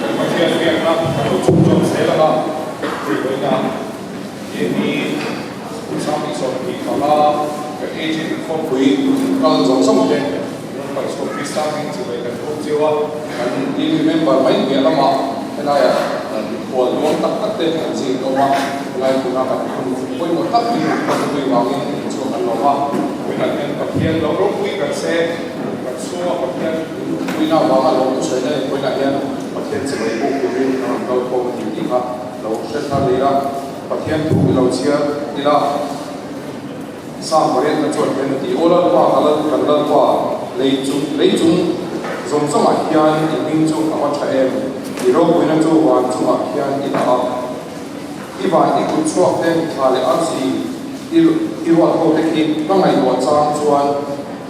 Kan Pathian biakna a lo chhunzawm zel ang a, hruihhawina keini 2025 kan agent khawmpui kal zawng zawng te rawn kalchhuak Krista hming chibai kan bawk chiu a, kan team member mai piah lamah helaiah mikhual nuam tak tak te an zing awm a, helai hmuna kan hun pawimawh tak hi kan nupui vangin inchhuak kan lawm a, vawiinah hian Pathian lo ropui kan se. Kan chhunga Pathian puina avanga lo thusawi na inpuinah hian Pathian chibai buk turin a rawn kal khawm a ni tih kha lo hre thar ila, Pathian thu i lo chhiar ila, Psalm pariatna chuan hian a ti, Aw Lalpa, ka Lal, kan Lalpa, lei chung, lei chung zawng zawngah hian i hming chu a va tha em? I ropuina chu van chungah hian i dah a, i van i kut chhuak te thla leh arsi. I i ruat ho te khi ka ngaihtuah chang chuan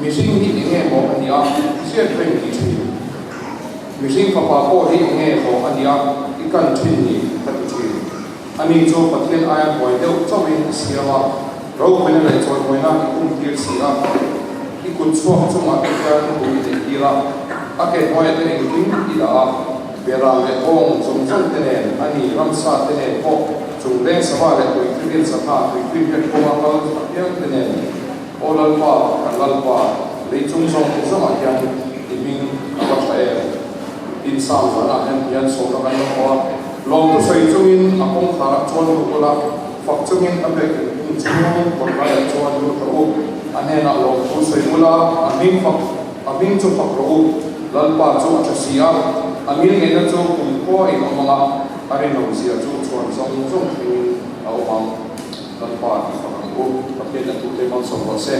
mihring hi enge maw a nia hriat reng ti thin. Mihring fapa pawh hi enge maw a nia i kan thin ni ka ti thin. Ani chu Pathian aia hnuai deuh chauhin i siam a, ropuina leh chawimawina i kumtir si a, i kut chhuak chungah te hian thu i neih tir a, a ke hnuaiah te engkim i dah a, beram leh bawng zawng zawng te nen, ani ramsa te nen pawh, chung leng sava leh tuikhririn sangha, tuikhririn kawnga kal apiang te nen, Aw Lalpa, kan Lalpa, lei chung zawng zawngah hian i hming a va tha em? Tin Psalm zanah hian hian sawmna kan lo hmu a, Lawmtu sawi chungin a kawngkharah chuan lut ula, fak chungin a bek in chung kawt laiah chuan lut rawh u, a hnenah lawmtu sawi ula, a hming fak a hming chu fak rawh u, Lalpa chu a tha si a, a ngil ngeihna chu kumkhua in awm ang a, a rinawm zia chu chhuan zawng zawng thlengin a awm ang. Lalpa tih fak ang u, Pathian a tute malsawm rawh se.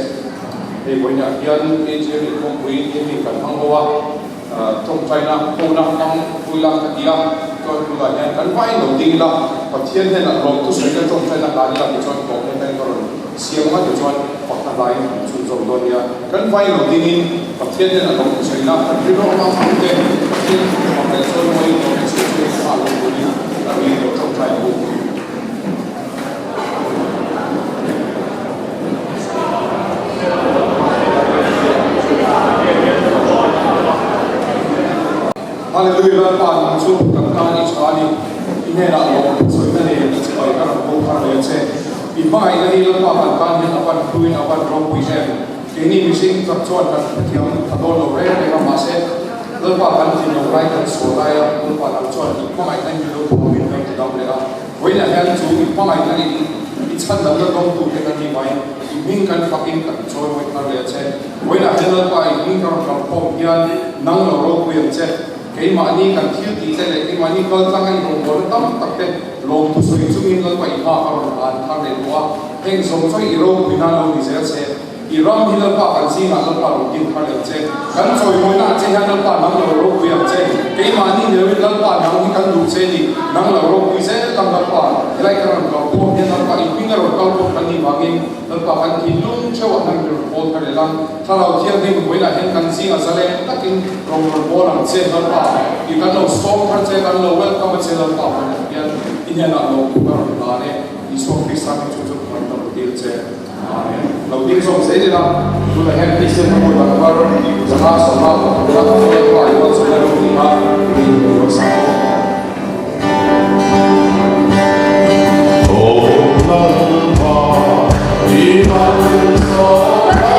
Hei vawiinah hian AGM inkhawmpui hi mi kan hmang ho a, tawngtaina hona hmang pui la ka ti a, chuan tunah hian kan vai lo ding ila, Pathian hnenah lawmthu sawina tawngtaina hlan ila tichuan tawpna hian ka rawn siam ang a, tichuan pakhat hlaiin kan chhunzawm dawn nia. Kan vai lo dingin Pathian hnenah lawmthu sawina kan rilru ang ang te, Pathian fak leh chuan mawiin lawmthu sawi chungin a lo turin ka ring lo tawngtai ang u. Hallelujah Lalpa nang chu kan tan i tha a ni, i hnenah lawm sawina nen i chibai ka rawn bawk thar leh che. I hmangaihna hi Lalpa kan tan hian a van hluin a van ropui em. Keini mihring tak chuan kan hrethiam tha dawn lo reng reng a, mahse Lalpa kan thin lo lai kan sual lai a, Lalpa nang chuan i hmangaihna hi lo thawmin lo ti dam leh a. Vawiinah hian chu i hmangaihna in i chhandamna dawngtute kan ni mai, i hming kan fakin kan chawimawi thar leh a che. Vawiinah hian Lalpa i hming ka rawn kal khawm hian nang lo ropui ang che. Keimahni kan thil tih te leh keimahni kal tlanga i rawngbawlna tam tak te lawmthu sawi chungin Lalpa i hma ka rawn hlan thar leh duh a, heng zawng zawng i ropui nan lo ni zel che. I ram hi Lalpa kan zingah Lalpa rawn din thar leh che. Kan chawimawina ah che hian Lalpa nang lo ropui ang che. Keimahni niloin Lalpa nang hi kan duh che ni. Nang lo ropui zel ang Lalpa. Helai kan rawn kal khawm hian Lalpa i hming a rawn kal khawm kan nih vangin Lalpa kan thinlung theuhah nang hi rawn pawl thar leh lang. Thlarau Thianghlim vawiinah hian kan zingah zaleng takin rawn rawn pawl ang che Lalpa. I kan lo sawm thar che, kan lo welcome a che Lalpa vawiinah hian i hnenah lo ka rawn hlan e. Isua Krista hming chu chu ka rawn dil che. Amen. Lo ding zawk zel ila, tunah hian Kristian hmawih dang var zanga sawma pathumna Lalpa i malsawmna ro tih kha mi rawn sak bawk. Aw Lalpa, i malsawmna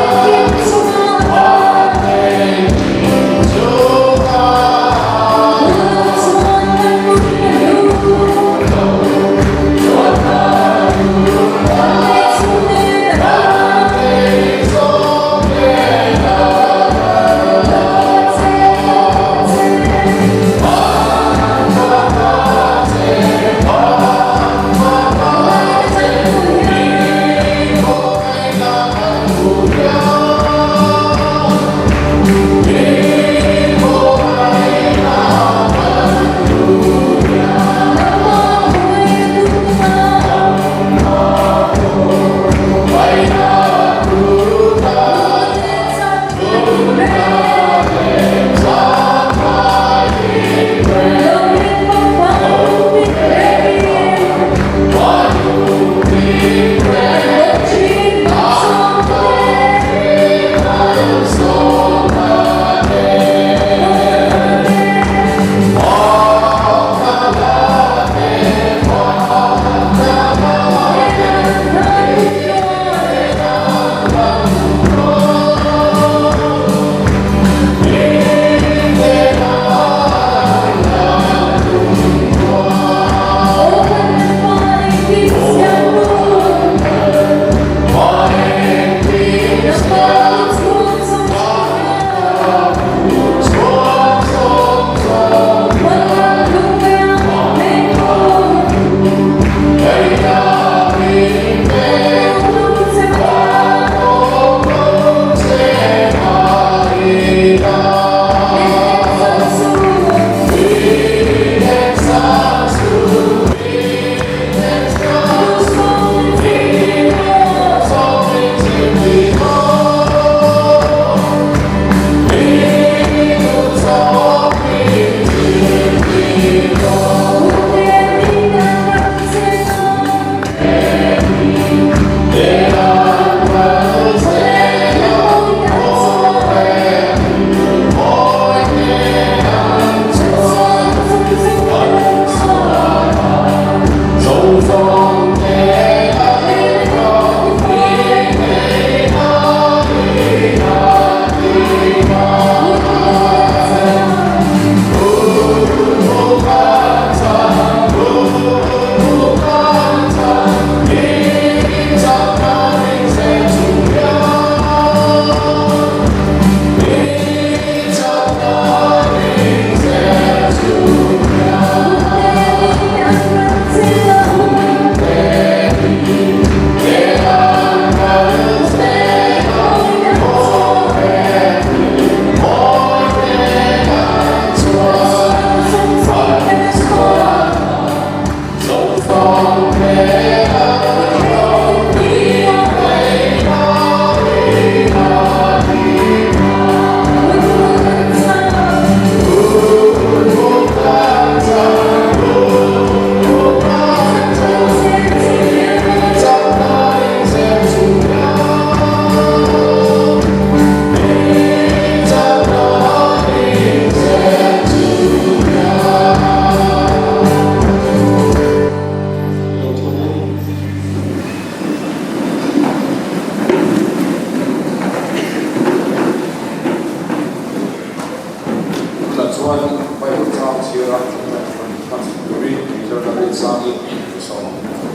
Tunah chuan Bible chang chhiara hman turin Major Lalrinsangi ka sawm ang.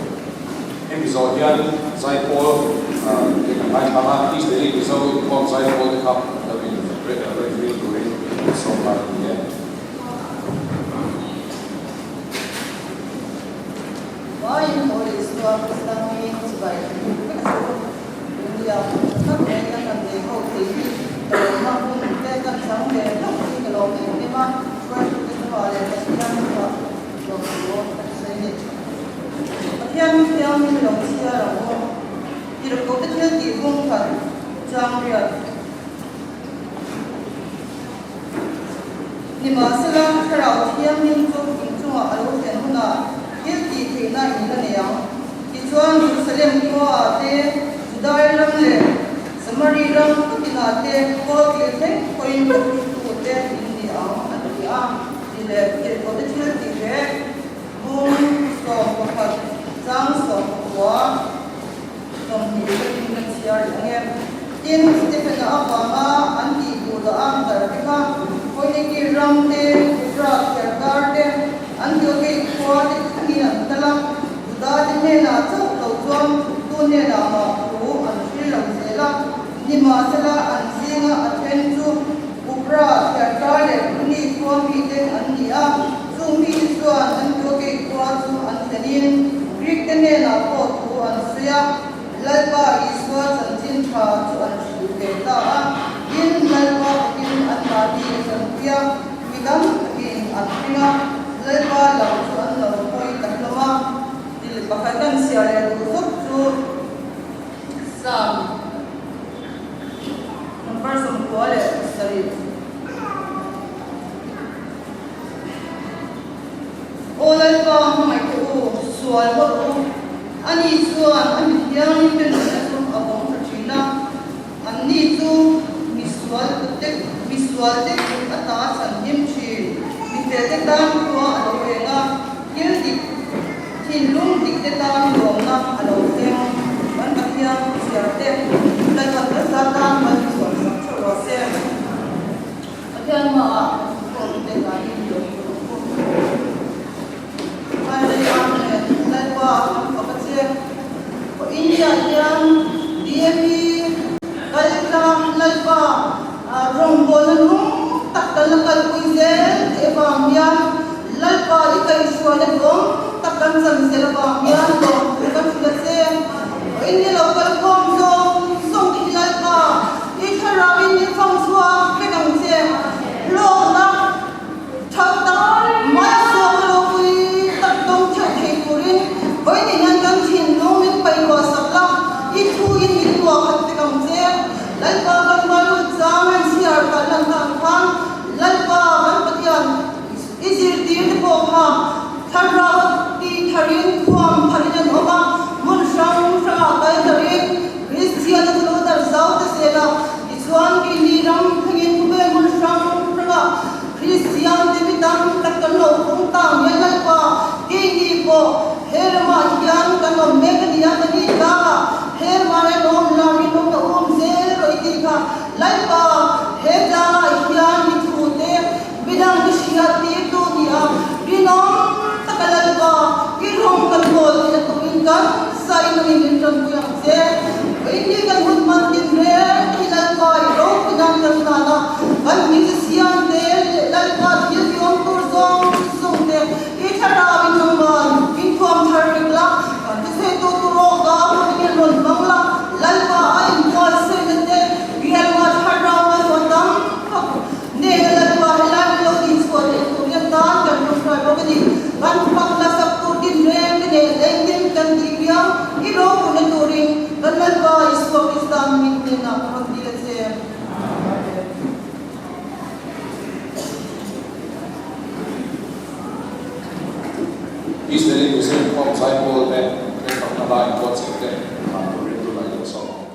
Hemi zawh hian Zaipawl te kan ngaithlang a, East Delhi Mizo inkhawm Zaipawl te kha lo in rel turin ka sawm nghal a ni e. Vawiin haw leh Isua Krista hmingin chibai kan buk vek a chu. Dunia tha tak mai kan han nei ho thei hi ka lawmna hun te kan chang ve hlauh hi ka lawm em em a, hruaitute chungah leh Pathian chungah lawmthu kan sawi a ni. Pathian thiangin lo chhiar ang u. Tirhkohte thil tih bung khat chang riat. Nimahsela, Thlarau Thianghlim chu inchungah a lo thlen hunah thil tih theihna in la nei ang. Tichuan, Jerusalem khuaah te, Judai ram leh Samari ram khatinah te kawl kil thleng pawhin ka hruaitute in ni ang, a ti a. Ti leh tirhkohte thil tih leh bung 11 chang 19 vekin kan chhiar leh ang e. Tin, Stephen-a avanga an tih duh dah a dar te kha Phoiniki ram te, Kupra thliarkar te, Antiochei khua te thlengin an kal a, Juda te hnenah chauh lo chuan tu hnenah mah thu an hril lo zel a. Nimahsela, an zinga a then chu Kupra thliarkar leh Puni khua mite an ni a, chung mite chuan Antiochei khua chu an thlenin Greek te hnenah pawh thu an sawi a. Lalpa Isua chanchin tha chu an hrilh ve ta a, tin, Lalpa bawkin anmahni a chanpui a, mi tam takin an hring a, Lalpa lam chu an lo hawi ta hlawm a. Thil pakhat kan chhiar leh duh zawk chu Psalm number 97. Aw Lalpa hmangaihte u, sual bawk u. Ani chuan a mi thianghlimte nunna chu a vawng tha thin a, anni chu misual kutte misualte kut ata chhanhim thin. Mifelte tan khua a lo eng a, thil dik thinlung dikte tan lawmna a lo thleng. Kan Pathian chhiarte Lalpan kan tan mal i sawmsak theuh rawh se. Pathian hmaah thawhte tlaiin lo tur ang u. Hallelujah Amen Lalpa kan fak a che. Aw India hian DMP kal tlang Lalpa rawngbawlna nung tak kan la kalpui zel tih avang hian Lalpa i kaihhruaina duang tak kan chan zel avang hian lawmthu kan hrilh a che. Aw India lo kalkhawm zawng zawng te hi Lalpa I thlarauin min fang chhuak vek ang che. Hlawkna tha tak, malsawmna ropui tak dawng theuh thei turin vawiin hian kan thinlung min paihruah sak la, i thuin min luah khat vek ang che. Lalpa kan Bible chang an chhiar kalh lan dan khan Lalpa kan Pathian i zirtir te pawh kha thlarau ti tharin thuam tharin an awm a, hmun hrang hrangah kal tarin Kristiana chu lo dar zau ta zel a, tichuan keini ram thlengin khawvel hmun hrang hrangah Kristian te mi tam tak kan lo phung ta ang hian Lalpa keini pawh he. ramah hian kan awm mek a ni a, ka ni tlangah he ramah rinawm la rinawmna u awm zel rawh i tih kha Lalpa he tlangah hian i thute midang i hriat tirtu ni a, rinawm taka Lalpa i rawng kan bawl theihna turin kan sain angin min tanpui ang che. Keini kan hun hman tin reng te hi Lalpa i ropui nan kan hlan a, kan musician te leh Lalpa thil ti awm tur zawng zawng te i thlarau in nangman in thuam thar vek la, kan thusawitu tur awka pawhin in rawn hmang la, Lalpa a inbuatsaihna te bialma thlarau a zawh tam tak Nena Lalpa helai min lo tih chhuah leh tur hian tan kan rawn hruai bawk a ni. Kan fak hlasak tur din reng te nen engtin kan tih viau i ropuina turin kan Lalpa Isua Krista hming hnenah ka rawn dil a che. Amen. Israeli Muslim khawm zaipawl te, kan fakna lai buatsaih te, thlan turin tunah i lo sawm ang.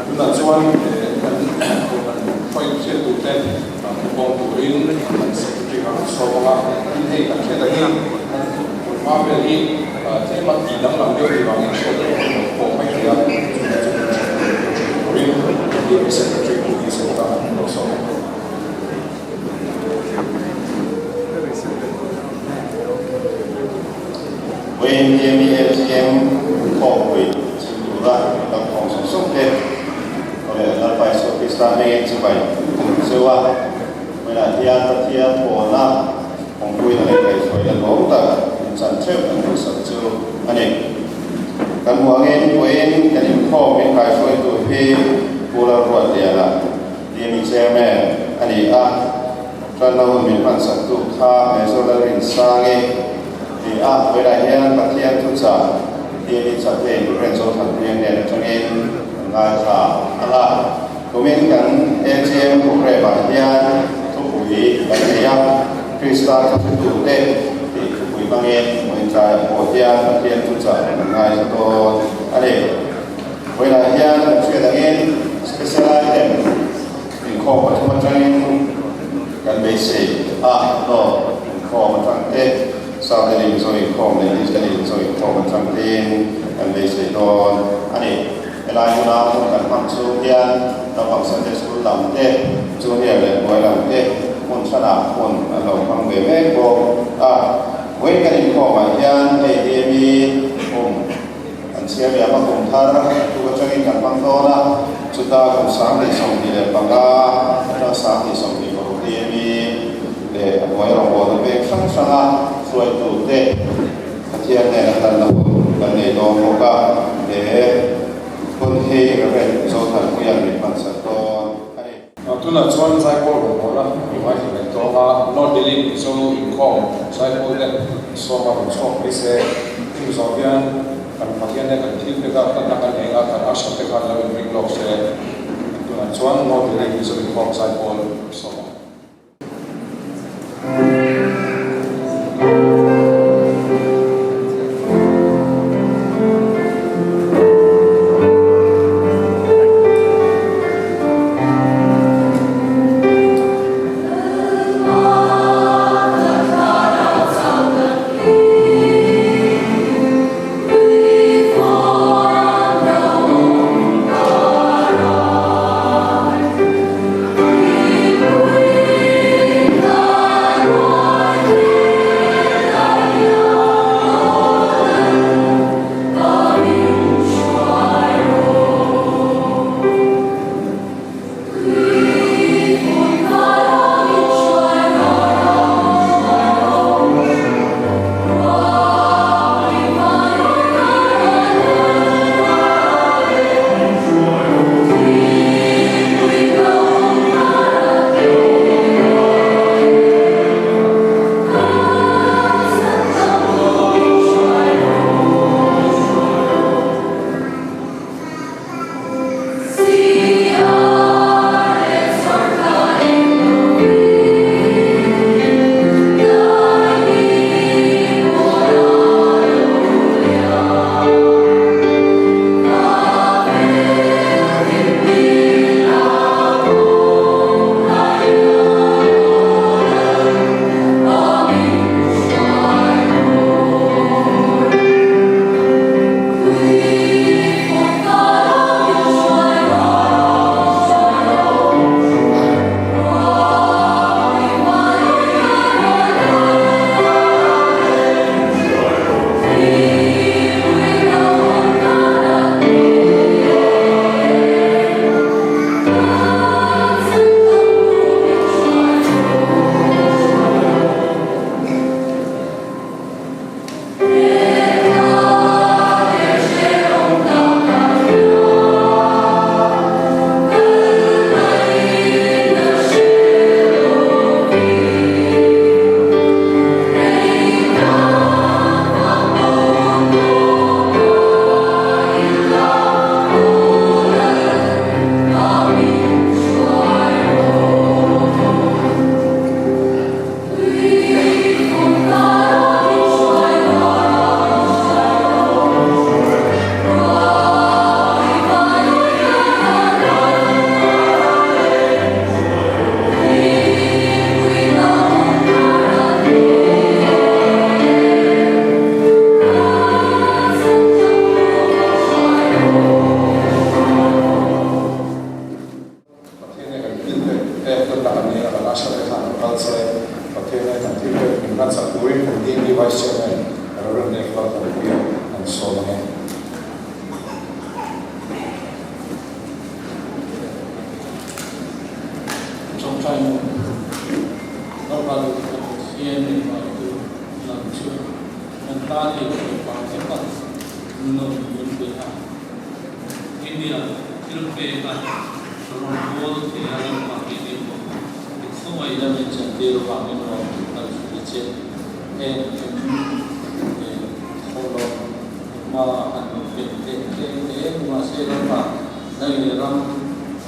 Tunah chuan kan point hriattute thupawng turin kan secretary kha kan sawm ang a, tin hei kan hriat angin kan hma vel hi tlem a tih danglam deuh ni vangin hriat erawh kan lo pawh mai thei a, chumi chu kan hriat turin DAP secretary Pu Vincent-a kan lo sawm ang. Vawiin MEFCM khawmpui chhim tura kan thawng sawk sawk te leh Lalpa Isua Krista hmengin chibai kan zeu a, vawiinah hian Pathian pawlna awmpuina leh kaihhruaina nuam tak inchan theuh kan duhsak chu a ni. Kan hmuh angin vawiin kan inkhawm min kaihhruaitu hi Pu Lalruatliana, DME Chairman. a ni a, Tanna hun min hmansaktu kha Major Lalrinsangi ni a, vawiinah hian Pathian thuchah Dini Chaplain Rev Zothanpuia hnen atangin kan ngaithla ang a. Kumin kan AGM programme-ah hian thupui kan nei a, Krista thuchhutute tih thupui hmangin vawiin tlaiah pawh hian Pathian thuchah kan ngaithla dawn a ni. Vawiinah hian kan hriat angin special item inkhawm pathum atangin kan beisei a, North inkhawm atang te, South Delhi Mizo inkhawm leh East Delhi Mizo inkhawm atang tein kan beisei dawn a ni. Helai hmuna hun kan hmang chhung hian naupang Sunday School lam te, Junior leh hnuai lam te hmun hranah hun an lo hmang ve mek bawk a. Vawiin kan inkhawmah hian hei DME hum An chhiar liam a kum thar tuk atangin kan hmang dawn a, chuta kum 2025 atang 2026 DME leh a hnuai rawngbawlna pek hrang hranga hruaitute Pathian hnena hlanna hun kan nei dawn bawk a, he hun hi Rev. Zothanpuia'n min hmansak dawn a ni. Tunah chuan Zaipawl rawngbawlna i ngaithla leh tawng a, North Delhi Mizo inkhawm Zaipawl te sawma rawn chhuak mai se. Hemi zawh hian kan Pathian te kan thil pek a, hlanna kan eng a, kan usher te khan lo inring lawk se. Tunah chuan North Delhi Mizo inkhawm Zaipawl sawma. Pathian e kan thil pek pek hlat tak a ni a, kan usher te khan an kal se, Pathian e kan thil pek min hmansak turin kan DMD Vice Chairman Rev. Dave Lalthanpuia an sawm ang e. Tawngtai maw? Lalpa duh tak Pathian leh Vaitu lam chu kan tan ei theih vang veka nun min pe a. India thil peka rawn bawl thei a Lalpa hi ni bawk. Khawngaihna min chantir avangin lawm kan hrilh a che. Heng kan thawhlawm hma kan lo ken teh teh hle mahse ramah nangin ram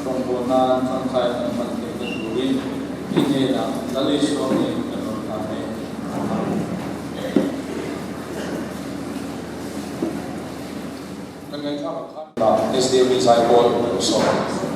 rawngbawh nan tangkai kan hman theihna turin i hnenah Lal Isua ngei kan rawn hlan e. Amen. Kan ngaihthlak ang khan. SDME Zaipawl kan sawm.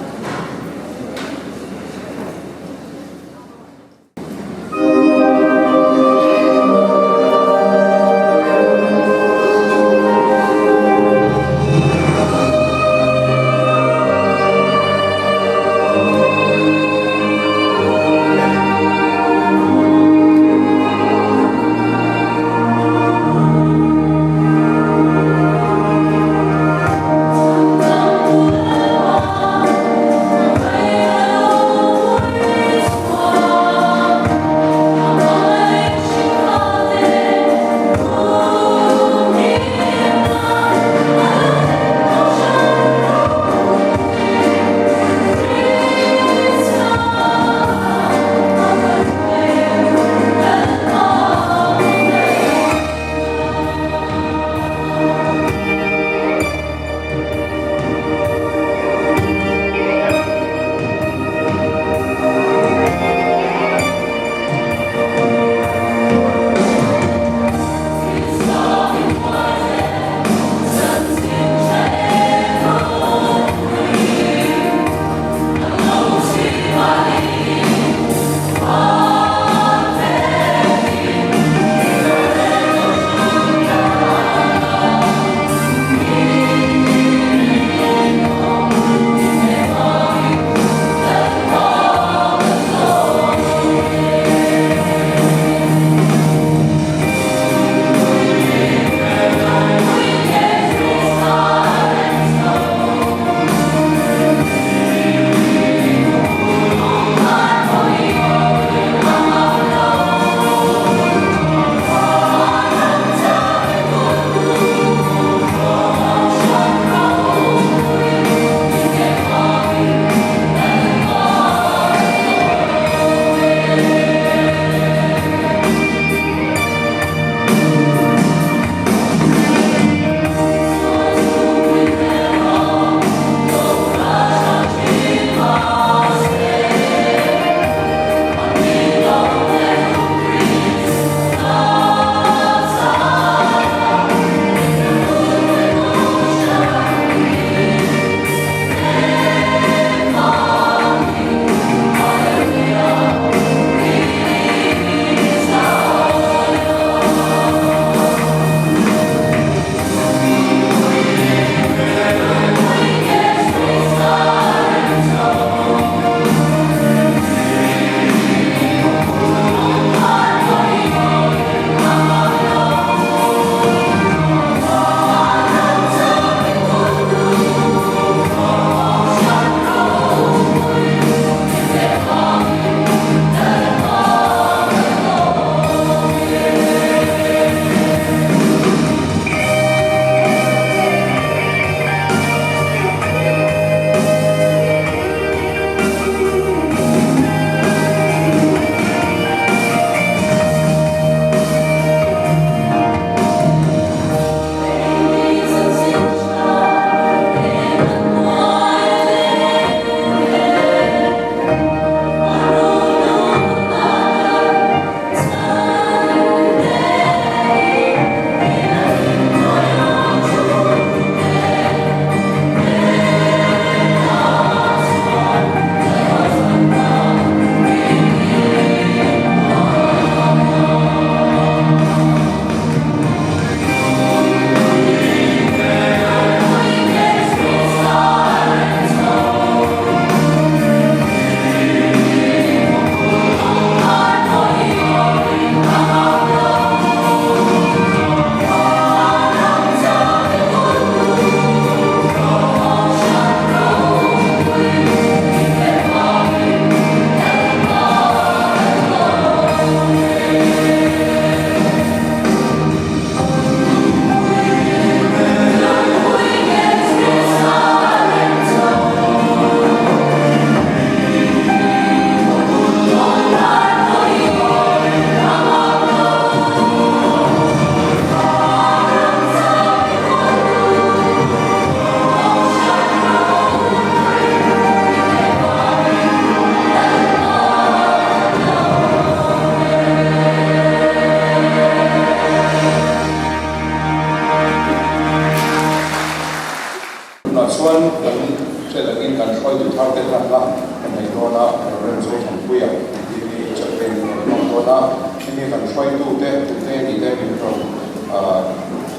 hi kan hruaitute tute ni te min rawn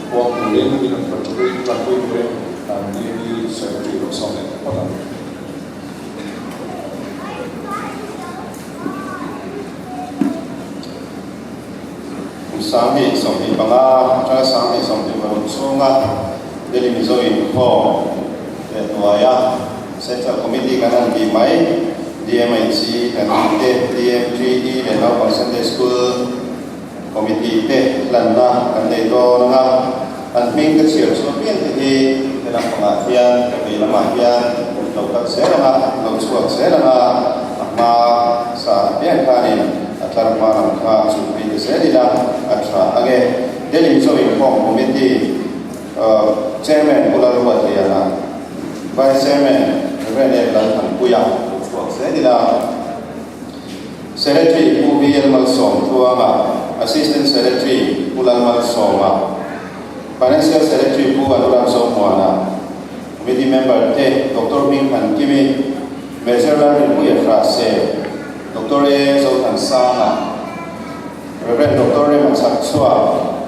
puang turin min rawn tanpui turin kan DME Secretary lo sawm leh phawt ang. Kum 2025 atanga 2026 chhunga Delhi Mizo Inkhawm leh hnuaia Central Committee kan han tih mai, DMHC kan tih te, DMGE leh Naupang Sunday School Committee te hlanna kan nei dawn ang a, an hming ka chhiar chu apiang te hi helam pangah hian ka vei lamah hian lo kal zel ang a, lo chhuak zel ang a, a hma sa apiang khanin a tlar hma lam kha chu phei ta zel ila a tha ang e. Delhi Mizo Inkhawm Committee Chairman Pu Lalruatliana, Vice Chairman Rev. Lalthanpuia lo chhuak zel ila. Secretary Pu VL Malsawmtluanga, Assistant Secretary Pu Lalmalsawma, Financial Secretary Pu Anurag Zomuana, Committee Member te Doctor Hming Than Kimi, Major Lalrinpuia Hrahse, Doctor A Zothansanga, Rev. Doctor Rema Chhakchhuak,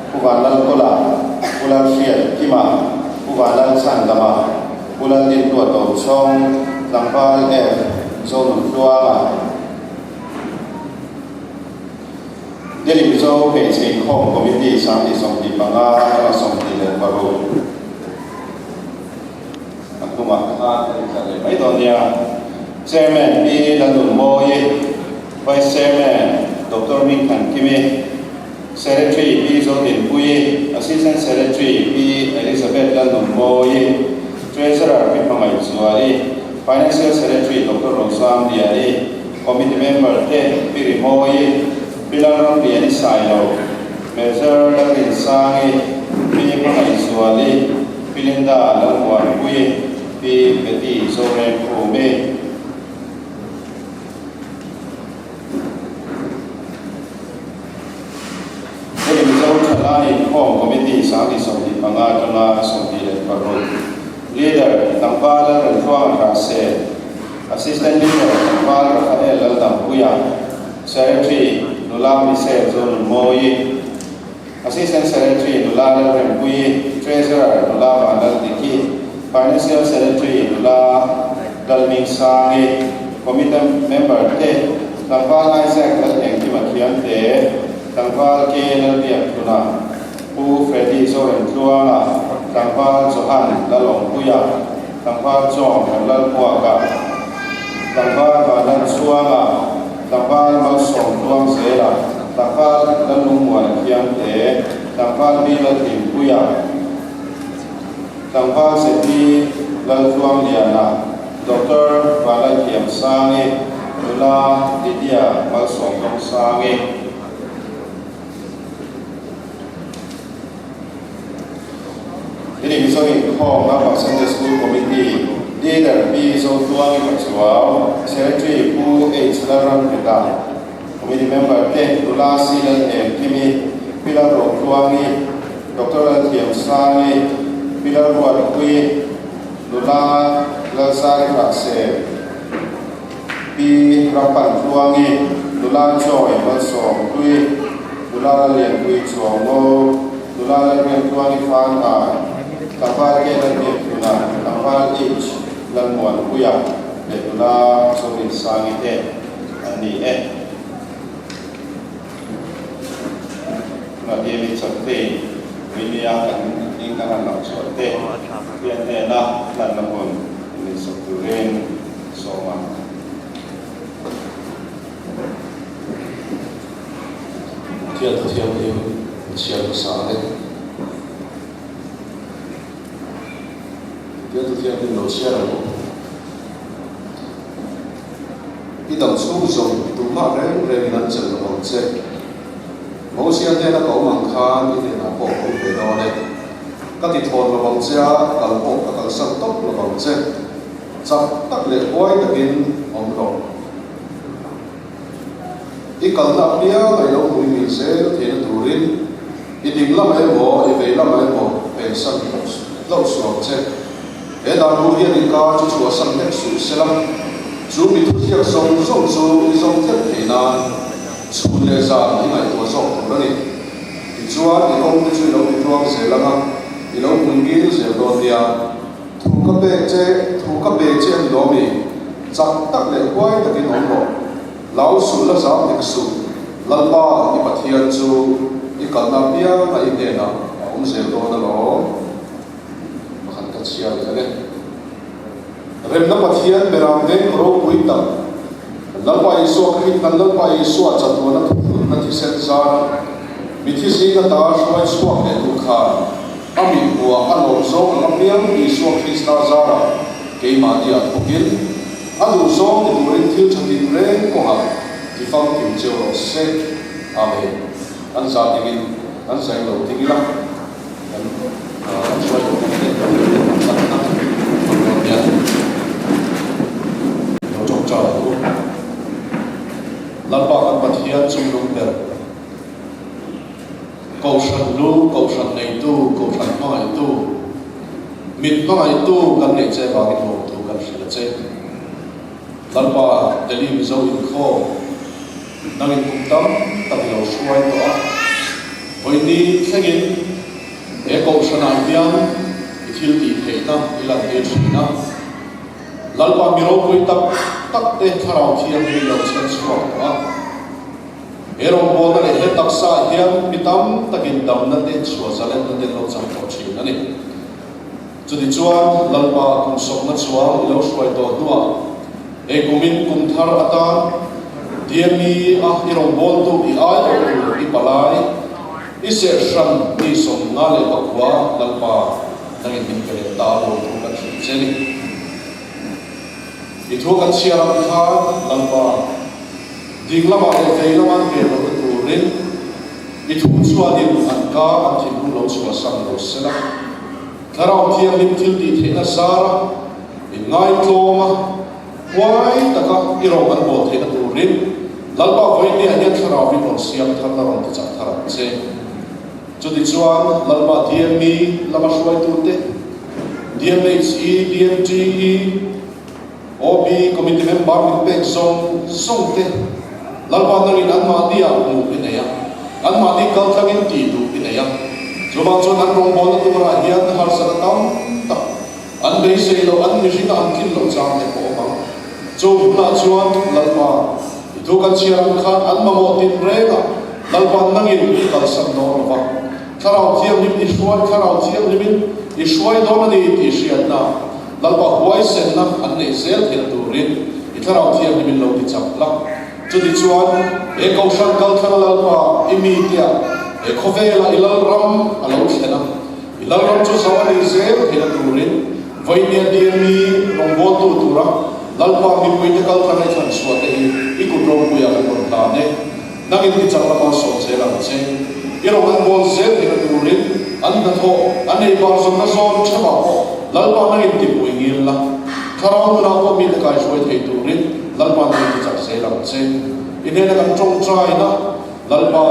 Pu Vanlalkawla, Pu Lalhriat Kima, Pu Vanlalchhandama, Pu Laldintua Tochhawng, Tlangval F. Zonuntluanga, Delhi Mizo Hmeichhe Inkhawm Committee 2025 atanga 26 a hnungah khan a intlar leh mai dawn nia. Chairman Pi Lalnunmawii, Vice Chairman Doctor Hmingthan Kimi, Secretary Pi Zodinpuii, Assistant Secretary Pi Elizabeth Lalnunmawii, Treasurer Pi Hmangaihzuali, Financial Secretary Doctor Rosam Liani, Committee Member te Pi Rimawii, Pi Lalramliani Sailo, Major Lalrinsangi, Pi Hmangaihzuali, Pi Linda Lalmuanpuii, Pi Betty Zoremkhumi. Hei Mizo Thalai Inkhawm Committee 2025 atanga 26 Leader Tlangval Lalremtluanga Hrahse, Assistant Leader Tlangval Raphael Laldampuia, Secretary Nula Michelle Zonunmawii, Assistant Secretary Nula Lalrempuii, Treasurer Nula Vanlaldiki, Financial Secretary Nula Lalmingsangi, Committee Member te, Tlangval Isaac Lalengkima Thiamte, Tlangval K Lalbiakthuna, Pu Freddy Zoremtluanga, Tlangval Johan Lalawmpuia, Tlangval John Vanlalpuaka, Tlangval Vanlalchhuanga, Tlangval Malsawmtluangzela, Tlangval Lallungmuana Thiamte, Tlangval B Lalhlimpuia, Tlangval Zeti Laltluangliana, Doctor Vanlalthiamsangi, Nula Lydia Malsawmdawngsangi. Hei Mizo Inkhawm Naupang Sunday School Committee Leader Pi Zotluangi Pachuau, Secretary Pu H Lalramheta, Committee Member te Nula C Lalhem Kimi, Pi Lalrotluangi, Doctor Lalthiamsangi, Pi Lalruatpuii, Nula Lalzari Hrahse, Pi Rampantluangi, Nula Joy Malsawmhlui, Nula Lallianpui Chuango, Nula Lalriantluangi Fanai, Tlangval K Lalbiakhluna, Tlangval H Lalmuanpuia leh Nula Zorinsangi te an ni e. Tunah David Chaktein Minia kan hming kan han lang chhuah te hian hnena hlanna hun inneihsak turin sawm a. Thian thu thianghlim chhiar hmasa ang e. Thian thu thianghlim lo chhiar ang u. I dam chhung zawng tumah reng rengin an chelh lo ang che. Mosia hnena ka awm ang khan i hnenah pawh ka awm ve dawn e. Ka ti thawn lo ang che a, kal pawh ka kalsan tawp lo ang che. Chak tak leh huai takin awm rawh. I kalna apiang a i lo hmui mil zel theihna turin i ding lamah emaw, i vei lamah emaw pensan hlauh suh ang che. He dan bu hian i kar chu chhuahsan hlek suh sela, chu mi thuziak zawng zawng chu i zawng tlat thei nan chhun leh zan i ngaihtuah. hua zawk tur a ni. Tichuan, i kawngte chu i lo titluang zel ang a, i lo hmui ngil zel dawn nia. Thu ka pek che, thu ka pe che a ni lawm i, chak tak leh huai takin awm rawh. Lau suh la zam dik suh, Lalpa i Pathian chu i kalna apianga i hnenah a awm zel dawn alawm. Pakhat ka chhiar leh e. Remna Pathian beram veng ropui tak, Lalpa Isua Khrih kan Lalpa Isua chatuana thuthlunna thisen zara mithi zinga ta hruai chhuak leh tu khan a mithmuah a lawm zawng ang apiang Isua Krista zara keimahniah thawkin a duh zawng ti turin thil tha tin reng kawngah ti famkim cheu rawh se. Amen. An za dingin an zaing lo ding ila. Kan hruai tawh bawk te kan tlatna hmang dawn hian lo tawngtai ang u. Lalpa kan Pathian chungnung ber, Kohhran lu, Kohhran neitu, Kohhran hmangaihtu, min hmangaihtu kan neih che vangin lawmthu kan hrilh a che. Lalpa Delhi Mizo inkhawm nangin kum tam tak i lo hruai tawh a, vawiini thlengin he kohhranah hian i thil tih theihna i lantir thin a. Lalpa mi ropui tak tak te thlarau thianghlim i lo chhiat chhuak tawh a. He rawngbawlna leh he taksaah hian mi tam takin damna te chhuah zalenna te an lo chang tawh thin a ni. Chutichuan, Lalpa kum sawmna chuang i lo hruai tawh hnuah, he kumin kum thar atan DME a i rawngbawltu i ai awh tur i palai, i serhhran mi 59 Lalpa nangin min pe leh ta lo thu kan hrilh che ni. I thu kan chhiar ang khan, Lalpa, ding lamah leh vei lama an pen lohna turin i thu chuanin an ka an thinlung lo chhuahsan lo se la. Thlarau Thianghlim thil tih theihna zara in ngaitlawm a, huai taka i rawng an bawl theihna turin Lalpa vawinia hian Thlarauin rawn siam thar la rawn tichak thar ang che. Chutichuan Lalpa DME lama hruaitute, DMHE, DMTE, OB Committee member min pek zawng zawng te Lalpa nangin anmahni ah hmuh i nei a, anmahni kal tlangin tih duh i nei a. Chuvang chuan an rawngbawlna turah hian harsatna tam tak an beisei loh, an mihringa an tlin loh chang te pawh awm ang. Chu hunah chuan Lalpa i thu kan chhiar ang khan an mamawh tin rengah Lalpa nangin i kalsan dawn lo va, Thlarau Thianghlim i hruai, Thlarau Thianghlimin i hruai dawn a ni tih hriatna Lalpa huaisenna an neih zel theihna turin i Thlarau Thianghlimin lo ti chak la. Chutichuan, he Kohhran kalthlanga Lalpa i mite-ah he khawvelah i Lalram a lo thlen a, i Lalram chu zo a nih zel theihna turin vawinia DME rawngbawltu tura Lalpa mipuite kalthlanga i thlan chhuahte hi i kut ropuiah kan rawn hlan e. Nangin ti chak lama sawm zel ang che. I rawng an bawl zel theihna turin an hnathawh, an ei bar zawmna zawn theuhah pawh Lalpa nangin ti pui ngil la. Thlarau nunah pawh mite kaihruai thei turin Lalpa nangin ti chak zel ang che. I hnena kan tawngtaina Lalpa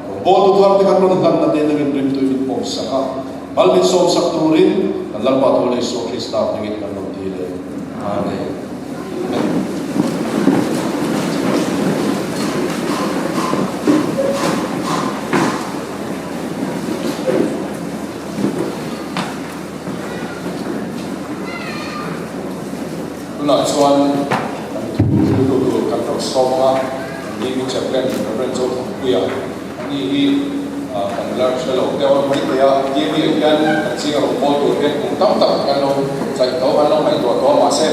rawngbawltu thar te kan rawn hlanna te nangin rimtui min pawm sak a, mal min sawm sak turin kan Lalpa thu leh Isua Krista hmingin kan rawn ti leh. Amen. Tunah chuan kan thu thiltu tur kan rawn sawm a, Navy Chaplain Rev. Zothangpuia a ni hi kan la hre lo deuh a maithei a, Navy ah hian kan zinga rawn pawl tur hian kum tam tak kan lo chaih tawh, kan lo ngaihtuah tawh a, mahse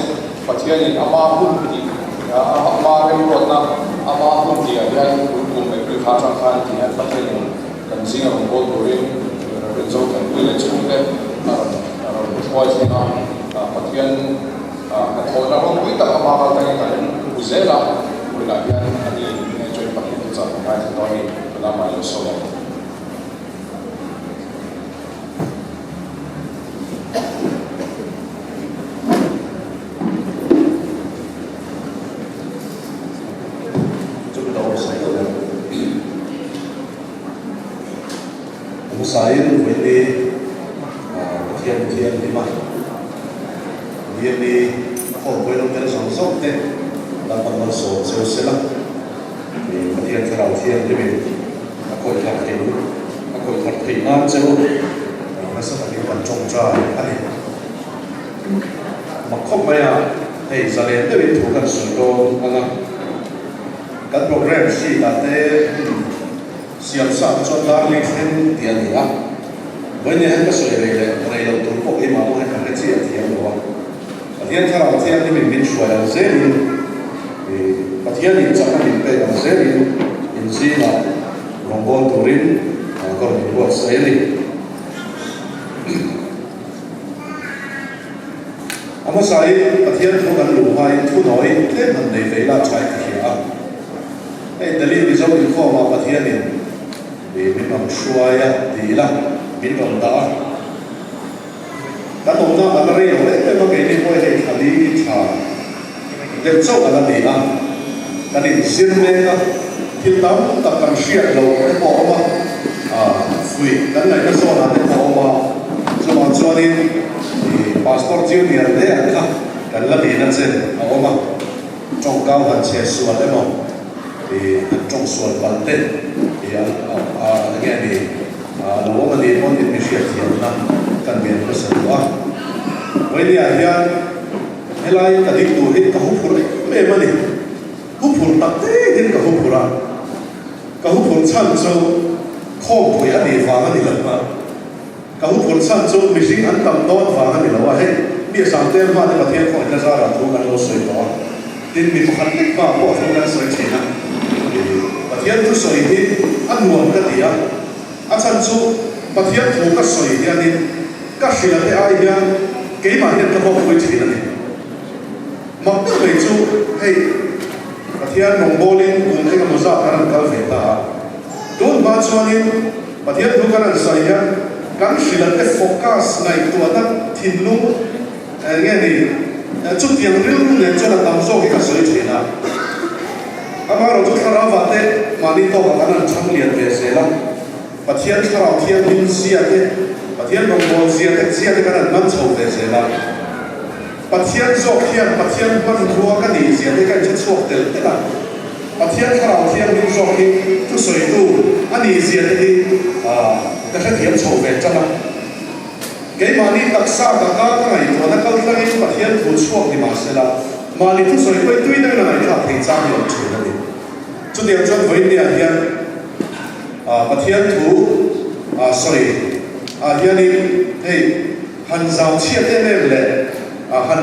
Pathianin ama hun tih, ama remruatna, ama hun tihah hian tun kum April thla atang khan ti hian Pathianin kan zinga rawn bawl turin Rev. Zothanpui leh chhungte a rawn a rawn hruai thleng a, Pathian hnathawhna ropui tak ama kal tangin kan hmu zel a, vawiinah hian ani joint Pathian thuchah kan ngaithla dawn a ni, tunah mah lo sawi ang. Hmasain vawiini Pathian Thianghlim a DME a khawmpui lo tel zawng zawng te Lalpan malsawm cheu sela, Pathian Thlarau Thianghlimin. khawih thar thei a khawih thar theih nan che u nasa takin kan tawngtai a ni. Mak khawp mai a, hei zalen deuhin thu kan sawi dawn ang a, kan programme sheet ah te siam sa te chuan darling thleng tih a ni a, vawiin hian ka sawi rei leh rei loh tur pawh keimah pawh hian ka hre chiah thiam lo a. Pathian Thlarau Thianghlimin min hruai ang zelin, Pathianin chakna min pek ang zelin in zingah rawngbâwl turin ka rawn inbuatsaih a ni. A hmasain Pathian thu kan luh hmain thunawi tlem han nei ve ila tha in ka hria a. Hei Delhi Mizo inkhawmah Pathianin min rawn hruai a ti ila min rawn dah a. Kan awmna a la rei lo em em a, keini pawh hei thla li thla deuh chauh a la ni a, kan inzir mek a, thil tam tak kan hriat loh te pawh a awm a, fuih kan ngaihna zawnah te pawh a awm a, chuvang chuanin ih Pastor Junior te ang kha kan la nihna chen a awm a, tawngkau han chhe sual emaw ih han tawng sual palh te ih a enge ni. A lo awm a nih pawn in mi hriatthiamna kan ngen hmasa duh a. Vawinia hian helai ka ding tur hi ka huphurh em em a ni. Huphurh tak tekin ka huphurh a. Ka huphurh chhan chu khawmpui a nih vang a ni lo a. Ka huphurh chhan chu mihring an tam dawn vang a ni lo a. Hei mi a sang tel hma te Pathian khawngaihna zarah thu kan lo sawi tawh a. Tin, mi pakhat lek hma pawh thu kan sawi thin a. Pathian thusawi hi a nuam ka ti a. A chhan chu Pathian thu ka sawi hianin ka hria te ai hian keimah hian ka hlawkpui thin a ni. Mak deuh mai chu hei Pathian rawngbawlin kum engemaw zat kan rawn kal ve ta a, tun hma chuanin Pathian thu kan rawn sawi hian kan hrilh te focus ngaihtuahna thinlung eng nge ni chutiang rilru nen chuan a tam zawk hi ka sawi thin a. Amaherawhchu thlarauah te mahni tawkah kan han chhang lian ve zel a, Pathian thlarau thianghlim zia te, Pathian rawngbâwl zia te zia te kan han man chho ve zel a. Pathian zawk hian Pathian hmanrua ka nih zia te ka inhre chhuak tel tel a, Pathian thlarau thianghlim zawk hi thusawitu a nih zia te hi ka hrethiam chho ve tan a. Keimahni taksa ka ka ka ngaihtuahna kal tlangin Pathian thu chhuak ni mahsela, mahni thusawi pawi tui deuhin a ngaihthlak thei chang lo thin a ni. Chutiang chuan vawiinniah hian Pathian thu sawi ah hianin hei han zau chhiat em em leh han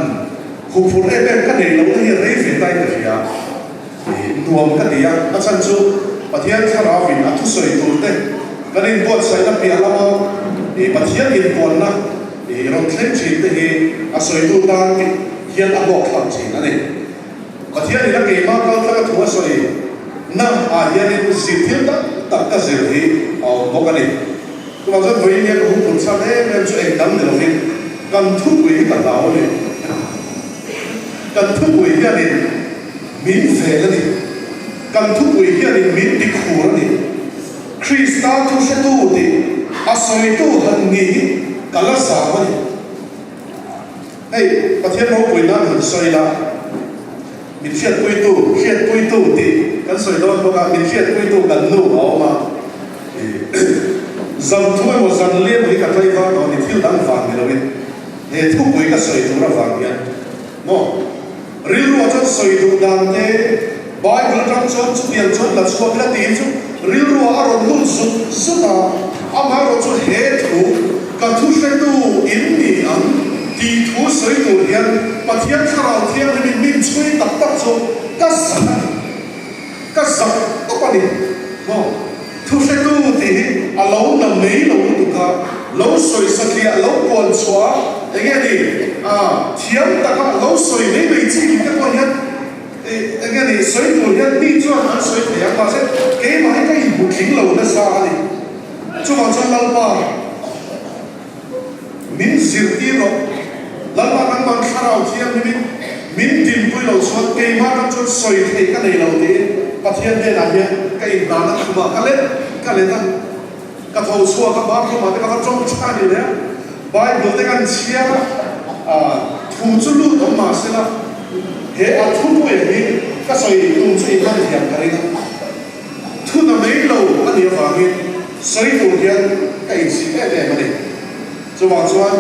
huphurh em em ka nei lohna hi rei ve tain ka hria. Nuam ka ti a, a chhan chu Pathian thlarauin a thusawi tur te kan inbuatsaihna piah lama Pathian inpuanna rawn thleng thin te hi a sawitu tan hian a hlawkthlak thin a ni. Pathianin a keimah kaltlanga thu a sawi na ah hianin zirtir tam tak ka zir hi a awm bawk a ni. Chuvang chuan vawiin hian ka huphurh chhan em em chu engdang ni lovin kan thupui hi ka hlau a ni. Kan thupui hianin min vel a ni. Kan thupui hianin min tikhur a ni. Krista thuhretu tih a sawitu han ni hi ka la zam a ni. Hei, Pathian ropui nan han sawi la, min hriatpuitu, hriatpuitu tih kan sawi dawn bawk a, min hriatpuitu kan nu a awm a. Zan thu emaw zan lem hi ka tlai vang tawh a ni, thil dang vang ni loin he thupui ka sawi tur avang hian maw. Rilruah chuan sawi duh dan te, Bible atang chuan chutiang chuan la chhuak ila tih hi chu rilruah a rawn lut zut zut a, amaherawh chu he thu ka thu hretu in ni ang tih thu sawi tur hian Pathian Thlarau Thianghlimin min chhui tak tak chu ka zak a ni, ka zak tawp a ni maw? Thu hretu tih hi a lo na mai lo lutuk a, lo sawi satliah, lo puan chhuah a, eng nge ni, a thiam taka lo sawi mai mai chi tih te pawh hian eng nge ni, sawi tur hian mi chuan an sawi thei ang, mahse keimah hi ka inhmu tling lo nasa a ni. Chuvang chuan Lalpa min zirtir rawh, Lalpa nangman thlarau thianghlimin min dinpui lo chuan keimah ram chuan sawi theih ka nei lo tiin Pathian hnenah hian ka inhlana khumah ka let ka let a, ka tho chhuak a, bathroom ah te ka va tawng tha ni leh a, Bible te kan chhiar a, thu chu lut awm mah sela he a thupuia hi ka sawi tum chu i hman thiam ka ring a, thuna mai lo a nih avangin. sawi tur hian ka insit em em a ni. Chuvang chuan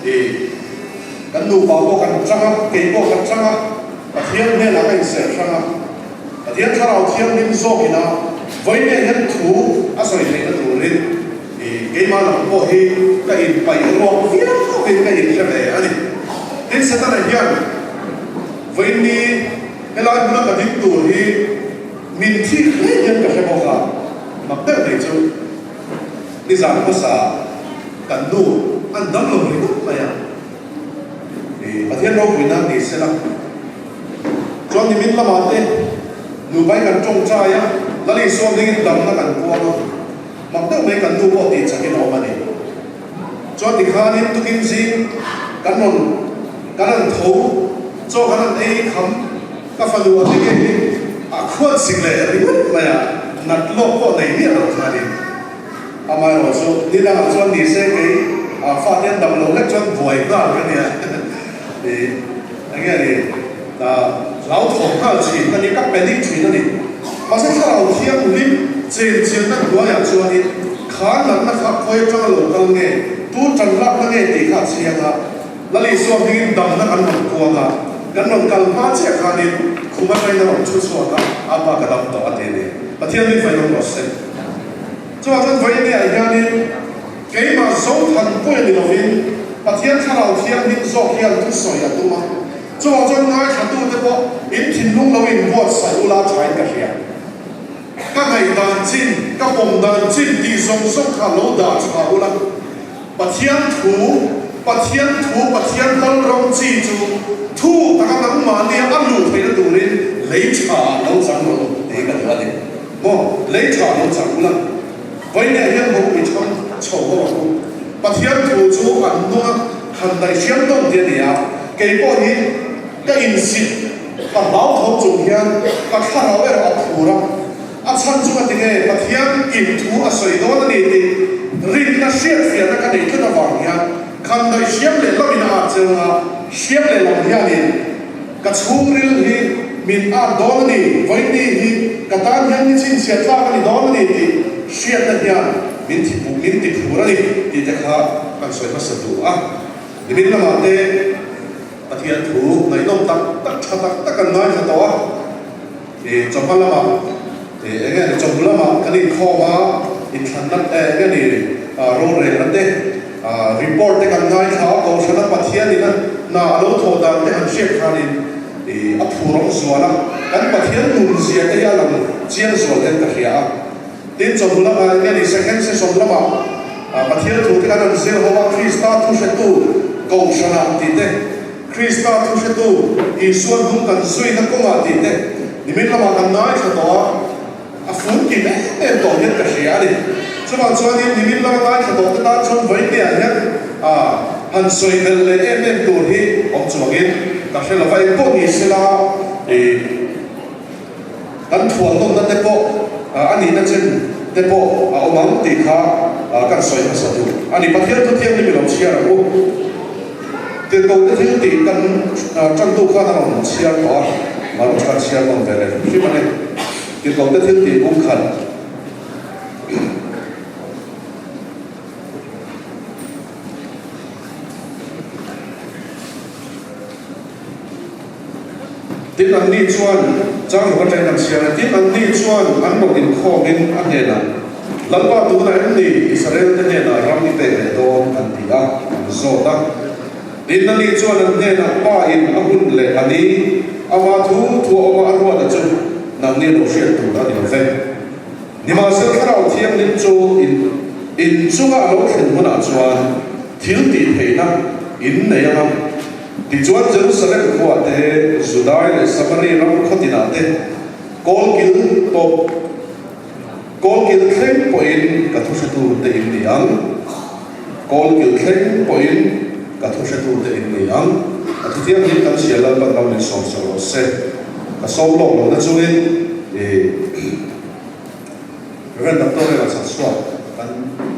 i kan nupa pawh kan chang a, kei pawh ka chang a, Pathian hnenah ka inserh hrang a, Pathian Thlarau Thianghlim zawkina vawiin hian thu a sawi theihna turin i keimah lam pawh hi ka inpaih ruak viauvin ka inhre ve a ni. Tin, Setana hian vawiin ni helai hmuna ka ding tur hi min thik hle hian ka hre bawk a, mak deuh nei chu. Nizan hmasa kan nu an dam lo ringawt mai a, i Pathian ropui nan ni sela. Chuan nimin lamah te nupai kan tawngtai a, Lal Isua hmingin damna kan puang a, mak deuh mai kan nu pawh tih chakin a awm a ni. Chuan tikhanin tukin zing kan rawn kan han tho, chaw kan han ei kham, ka fanu a hleng em hi a khuat sik leh ringawt mai a, nat lawk pawh nei miah lo khanin. Amaherawh chu ni dangah chuan ni se kei a fate an dam lo hlek chuan buai nghal ka nia ih enge ni hlauthawm nghal thin ka nia ka panic thin a ni. Mahse thlarau thianghlim chenchilhna hnuaiah chuanin kha natna kha khawi atanga lo kal nge tu tan lakna nge tih kha a chiang a, Lal Isua hmingin damna kan rawn kuang a, kan rawn kal hma chiah khanin khum atangin a rawn thu chhuak a, Apa ka dam tawh a ti a ni. Pathian min vainawm rawh se. Chuvang chuan vawiin ah hianin keimah Zothan pawh ni lovin Pathian Thlarau Thianghlim zawk hian thusawi a tum a. Chuvang chuan ngaithlatute pawh in thinlung lo inbuatsaih ula thain ka hria. Ka ngaihdan chin, ka pawm dan chin tih zawng zawng kha lo dah tha ula. Pathian thu, Pathian thu, Pathian Lalram chi chu thu taka nangmahnia a luh theihna turin lei tha ah lo chang rawh u tih ka duh a ni. Maw, lei tha lo chang ula, vawiinah hian ho i chhang chho ho ang u. Pathian thu chu an nung a, han daihhriam dawn tih a ni a, kei pawh hi ka insit, ka hlau tho chung hian ka thlarau erawh a phur a, a chhan chu ka ti nge Pathian in thu a sawi dawn a ni tih rinna hriatfiahna ka neih tlat avang hian khan daihhriam leh lamin a at cheu a, hriam leh lam hianin Ka chhungril hi min at dawn a ni, vawini hi ka tan hian ni chhinchhiah tlak a ni dawn a ni tih hriatna hian min thi min ti phur a ni tih te kha kan sawi hmasa duh a. Nimin lamah te Pathian thu ngaihnawm tak tak tha tak tak kan ngaithla tawh a, ih chawhma lamah ih eng nge ni chawhnu lamah kan inkhawm a, inthlanna eng nge ni rorelna te, Report te kan ngaithla a, Kohhrana Pathianin a hna a lo thawh dan te han hriat khanin a phurawm zual a, kan Pathian nun zia te hi a lang chiang zual hian ka hria a. Tin, chawhnu lamah eng nge ni second session lamah Pathian thu te kan han zir ho a, Krista thuhretu Kohhranah tih te, Krista thuhretu Isua hnung kan zuina kawngah tih te nimin lamah kan ngaithla tawh a. A fun kim em em tawh hian ka hria a ni. Chuvang chuanin nimin lama ngaithla tawh te tan chuan vawiin hian han sawi belh leh em em tur hi awm chuangin ka hre lo va, engpawh ni sela ih kan thuamnawnna te pawh a nihna chen te pawh a awm ang tih kha kan sawi hmasa duh a ni. Pathian thu thianghlim i lo chhiar ang u. Tirhkohte thil tih kan tantu khan a rawn chhiar tawh a, Maruch khan chhiar nawn ve leh hrim a ni. Tirhkohte thil tih bung khat. Tin, anni chuan chang ruk atangin an chhiar a, tin, anni chuan an rawn inkhawmin a hnenah, Lalpa tunah em ni Israel-te hnenah ram i pek leh dawn? an ti a, an zawt a. Tin, ani chuan an hnenah, Pa in a hun leh a ni, ama thu thu a awm a, a ruat a chu nangni lo hriat tur a ni lo ve. Nimahsela Thlarau Thianghlim chu in in chunga a lo thlen hunah chuan thil tih theihna in nei ang a. Tichuan Jerusalem khuah te, Judai leh Samari ram khaw tinah te kawlkil tawp kawlkil thleng pawhin ka thuhretu te in ni ang. Kawlkil thleng pawhin ka thuhretu te in ni ang. A thuthianghlim kan hria Lalpan ram min sawm sak rawh se. Ka sawm lawk lohna chungin i Rev. Doctor Rela Chhakchhuak kan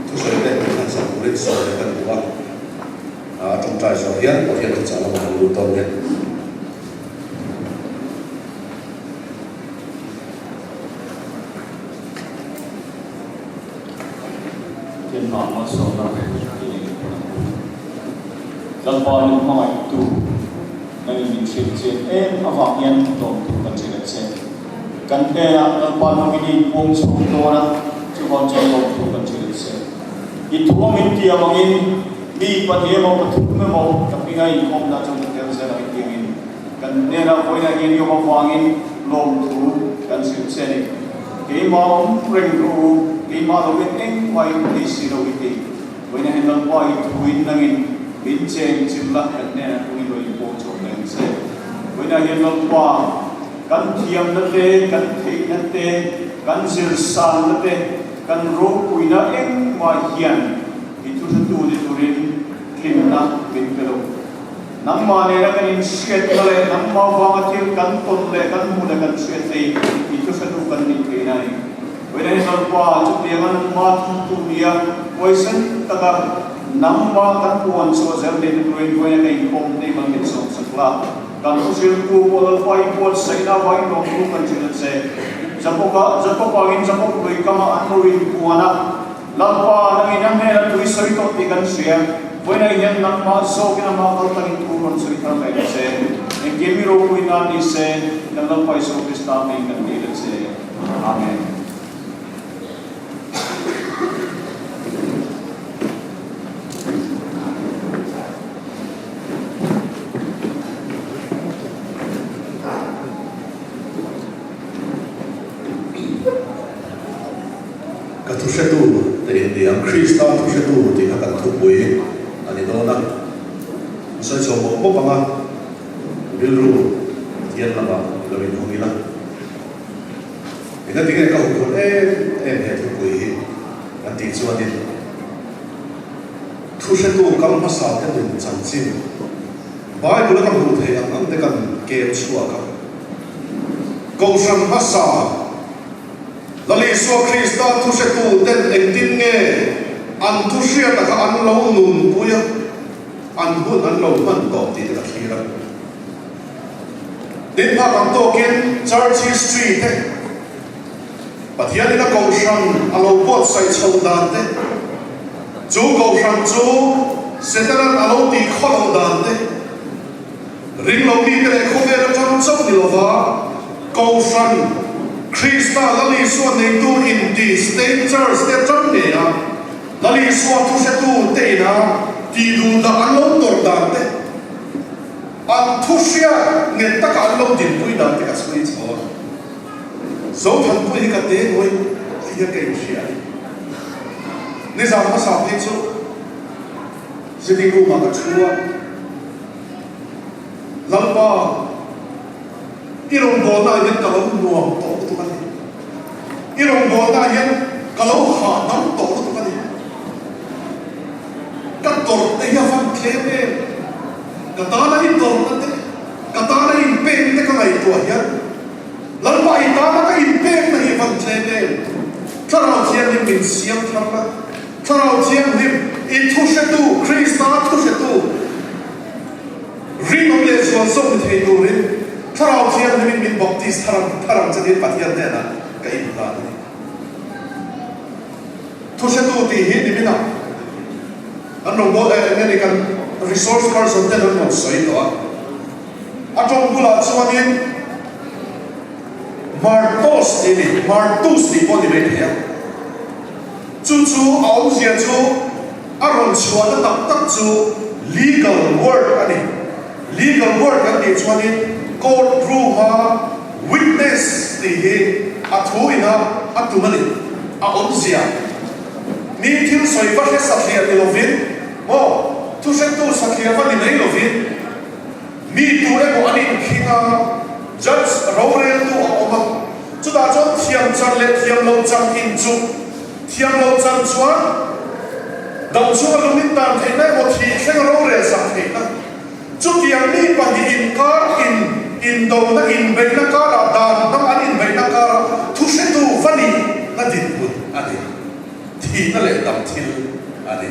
thusawi te han sak turin sawm leh kan duh a. A tawngtai zawh hian Pathian thuchah lamah a lut dawn e. Pathian hna malsawmna i nei thei ang u. Lalpa min hmangaihtu nangin min hriat chian em avang hian tlawmtu kan hrilh a che. Kan hnenah Lalpa nungin i inpuang chhuak dawn a, chuvang chuan lawmtu kan hrilh a che. I thuam in tiam angin mi pahnih emaw pathum emaw ka hminga inkhawmna chuan ka tel zel ang i tiangin kan hnenah vawiinah hian i awm avangin lawmthu kan hrilh che a ni. Keimah awm reng rawh u, keimah lovin engmah in thei si lo i ti. Vawiinah hian Lalpa i thuin nangin min cheng chilh la, kan hnenah tungin rawn inpuang chhuak reng che. Vawiinah hian Lalpa kan thiamna te, kan theihna te, kan zirsanna te, kan ropuina engmah hian i thuhretu ni turin tlinna min pe lo. Nangmah nena kan inhriatna leh nangmah vanga thil kan tawn leh kan hmuh leh kan hriat hi i thuhretu kan nih theihna a ni. Vawiin hi Lalpa chutianga nangmah thuntu nia huaisen taka nangmah kan puan chhuah zel theihna turin vawiina ka inkhawm te kan min sawm sak la. Kan thuhriltu pawh Lalpa i buatsaihna avangin lawmthu kan hrilh a che. Jakob-a Jakob angin Jakob lui kamah an lo inpuan a. Lalpa, nangin a hnena tui sawi tawh tih kan hria. Vawiinah hian nangmah zawkin amah kal takin thu rawn sawi thar mai ta che. Engkim i ropui nan ni se, kan Lalpa Isua Krista hming kan dil a che. Amen. Ka thuhretu te in ni ang, Krista thuhretu tih kha kan thupui a ni dawn a. An sawi chho mawp mawp ang a, rilru Pathian lamah i lo inhawng ila. Engati nge ka huphurh em em he thupui hi kan tih chuanin thuhretu kal hmasa te nun chanchin Bible a ka hmuh theih ang ang te kan kem chhuak a. Kohhran hmasa Lal Isua Krista thuhretu ten engtin nge an thuhriata kha an lo nunpui a, an hun an lo hman tawh tih te ka thlir a. Tin phak ang tawkin Church history te, Pathianin a kohhran a lo buatsaih chhoh dan te, chu kohhran chu Setana'n a lo tih khaw loh dan te, Ringlo mite leh khawvel atang chauh ni lova Kohhran Krista Lal Isua neitu inti State Church te atang ngei a Lal Isua thuhretu te ina tih duh dah an lo tawrh dan te, an thuhriat nghet taka an lo dinpui dan te ka chhui chho a. Zothanpui hi ka te ngawih hian ka inhria a ni. Nizan hmasa phei chu sitting room ah ka thu a. Lalpa, i rawngbawlnaah hian ka lo nuam tawh lutuk a ni. I rawngbawlnaah hian ka lo hahdam tawh lutuk a ni. Ka tawrhte hi a van tlem em? Ka tana i tawrhna te, ka tana i inpekna te ka ngaihtuah hian, Lalpa, i tana ka inpekna hi a van tlem em? Thlarau Thianghlim min siam thar la. Thlarau Thianghlim, i thuhretu, Krista thuhretu, rinawm leh zual zawk ni thei turin Thlarau Thianghlimin min baptis thar ang thar ang che tiin Pathian hnenah ka inhlan a ni. Thuhretu tih hi niminah kan rawn bawl eh eng nge ni kan resource person ten an rawn sawi tawh a. A tawng bulah chuanin Martos tih a ni, Martus tih pawh a ni mai thei a. Chu chu a awmzia chu a rawn chhuahna tak tak chu legal word a ni. Legal word kan tih chuanin court room-a witness tih hi a thu ina a tum a ni. A awmzia mi thil sawi va hre satliah ni lovin maw thuhretu satliah va ni mai lovin mi tu emaw an inkhing a, judge roreltu a awm a. Chutah chuan thiam chan leh thiam lo chan in chu thiam lo chan chuan dam chunga lung in tan theihna emaw thih thleng rorel sak theihna. Chutiang mi pahnih inkar in indona inbeihna karah dan hmang an inbeihna karah thuhretu va nih na dinhmun a ni. Thihna leh dam thil a ni.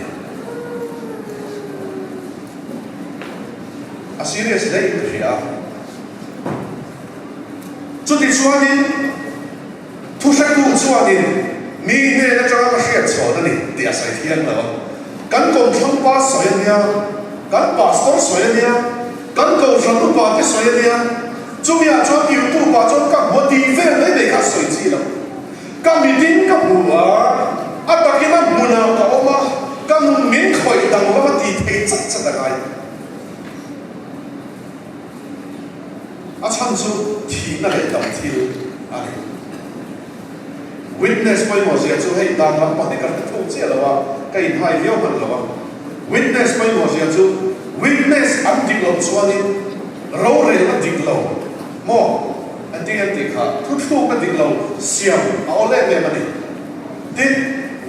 A serious hle in ka hria a. Chutichuanin, thuhretu chuanin mi hnen atanga ka hriat pek chhawn a ni tih a sawi thiang lo a. Kan kawmthlang pa sawi a nia, kan pastor sawi a nia, kan kohhran upa te sawi a nia, chumiah chuan YouTube ah chuan ka hmu a tih vel mai mai kha a sawi chi lo. Ka mitin ka hmu a, a takin a hmunah ka awm a, ka nun min khawih dang lova tih thei chat chat a ngai. A chhan chu thihna leh dam thil a ni. Witness pawimawh zia chu hei dan lam pahnih ka hre thung chiah lo a, ka inhai viau hman lo a. Witness pawimawh zia chu witness an dik loh chuanin rorelna dik lo maw an ti em tih kha thuthlukna dik lo siam a awl em em a ni. Tin,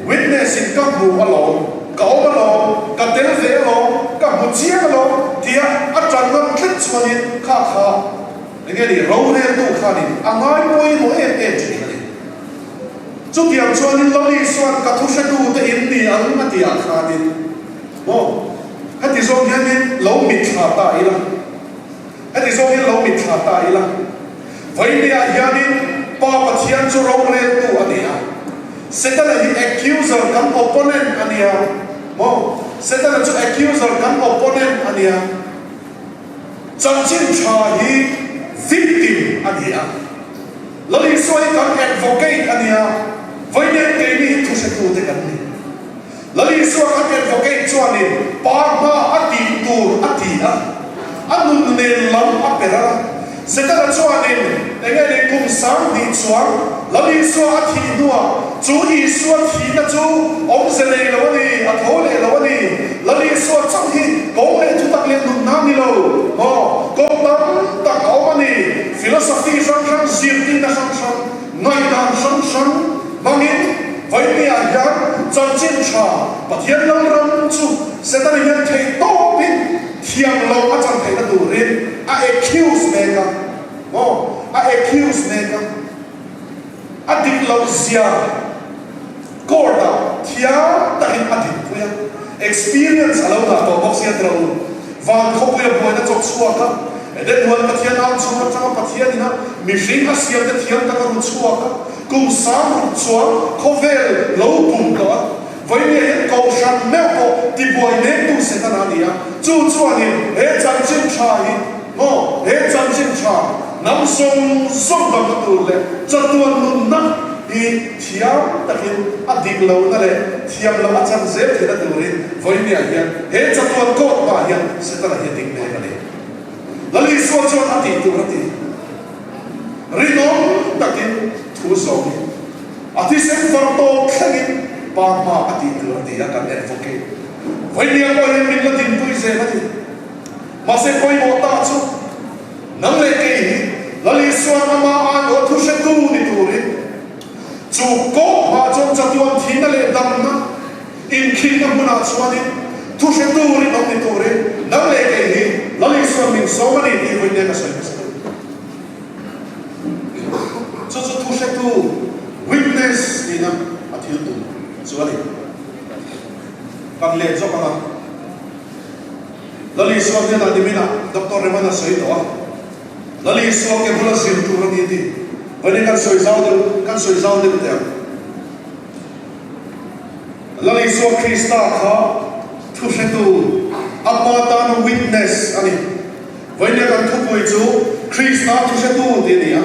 witness in ka hmu alawm, ka awm alawm, ka tel ve alawm, ka hmu chiang alawm tia a tan ngam tlat chuanin kha kha Enge ni, roreltu khanin a ngai pawimawh em em thin a ni. Chutiang chuanin Lali chuan ka thuhretute in ni ang a tih ah khanin, maw, heti zawng hianin lo mitthla ta ila, heti zawng hian lo mitthla ta ila, Vawinia hianin Pa Pathian chu roreltu a ni a, Setana hi accuser kan opponent a nia, maw, Setana chu accuser kan opponent a nia. Chanchin tha hi victim a ni a, Lal Isua hi kan advocate a ni a, vawiin keini hi thuhretute kan ni. Lal Isua kan advocate chuanin pa hma a tih tur a ti a, a nun nen lam a per a, Setana chuanin enge ni kum 2000 chuang Lal Isua a thih hnuah chu Isua thihna chu awmze nei lo a ni, a tho leh lo a ni. Lal Isua chauh hi kawng leh thutak leh nunna a ni lo maw? Kawng tam tak a awm a ni. Philosophy hrang hrang, zirtirna hrang hrang, ngaihdan hrang hrang hmangin Vawinia hian chanchin tha Pathian Lalram chu Setana hian theih tawpin thiam lo a chan theihna turin a accuse mek a maw? A accuse mek a. A dik loh zia court ah thiam takin a dik pui a, experience a lo dah tawh bawk sia tiro u. Van khawpui a buaina chawk chhuak a, Eden huan Pathian ang chhung atanga Pathian ina mihring a siam te thiam tak a ru chhuak a, kum 6000 chuang khawvel lo bum tawh a, vawinia hian kohhran meuh pawh tibuai mek tu Setana a ni a, chu chuanin he chanchin tha hi Maw, he chanchin tha hnam zawng zawng damna tur leh chatuan nunna hi thiam takin a dik lohna leh thiam loh a chan zel theihna turin vawinia hian he chatuan court hmaah hian Setana hi a ding mek a ni. Lal Isua chuan a tih tur a ti. Rinawm takin thu zawngin a thisen far tawp thlengin Pa hma a tih tur a ti a, kan advocate. Vawinia pawh hian min la dinpui zel a ni. Mahse pawimawh ta chu nang leh kei hi Lal Isua'n ama aiawh thu hretu ni turin chu kawng hmah chuan chatuan thihna leh damna inkhinna hmunah chuanin thu hretu rinawm ni turin nang leh kei hi Lal Isua'n min sawm a ni tih vawiin ka sawi hmasa duh. Chu chu thu hretu, witness, nihna a thil tum chu a ni. Kan let zawk ang a. Lal Isua hnenah niminah Doctor Remana sawi tawh a, Lal Isua ke bula zir tur a ni tih vawiin kan sawi zau deuh kan sawi zau deuh teh ang. Lal Isua Krista kha thuhretu, a pa tana witness a ni. Vawiin kan thupui chu Krista thuhretu tih a ni a.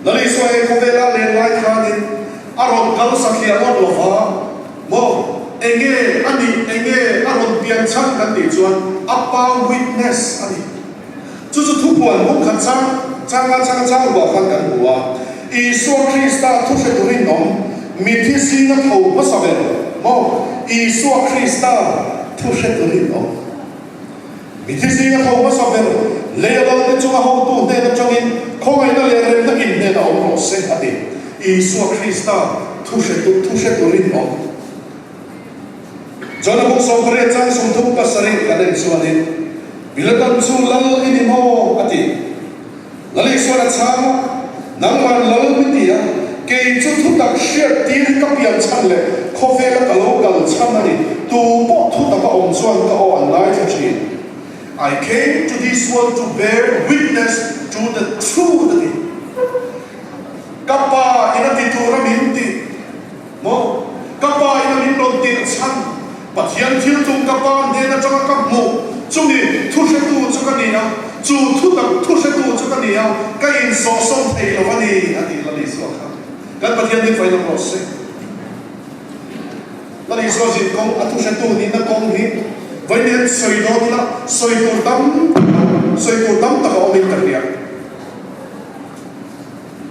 Lal Isua he khawvela len lai khanin a rawn kal satliah ngawt lova, Maw? Enge a nih? Enge a rawn pian chhan kan tih chuan a pa witness a ni. Chu chu thupuan hmun khat chang changa changa chang ruah khan kan hmu a. Isua Krista thu hre turin awm mithi zinga tho hmasa ber maw? Isua Krista thu hre turin awm mithi zinga tho hmasa ber lei a lalte chunga hotu hnen atangin khawngaihna leh remna in hnenah awm rawh se a ti. Isua Krista thu hretu thu hretu rinawm. John-a buk 18 chang 37 kan en chuanin, Pilatan chu lal i ni maw? a ti. Lal Isuan a chhang a, Nangman lal mi ti a, kei chu thutak hriat tir hi ka pian chhan leh khawvela ka lo kal chhan a ni, tu pawh thutak a awm chuan ka aw an ngaithla thin. I came to this world to bear witness to the truth a ti. Ka pa in a ti tur a min ti maw? Ka pa in a min. nih chhan Pathian thil tum ka Pa hnen atanga ka hmuh chumi thuhretu chu ka ni a, chu thutak thuhretu chu ka ni a, ka insawhsawm thei lo a ni, a tih Lal Isua kha. Kan Pathian hi failawm rawh se. Lal Isua zin kawng a thuhretu nihna kawng hi vawiin hian sawi dawn ila sawi tur tam tak a awm, sawi tur tam tak a awmin ka hria.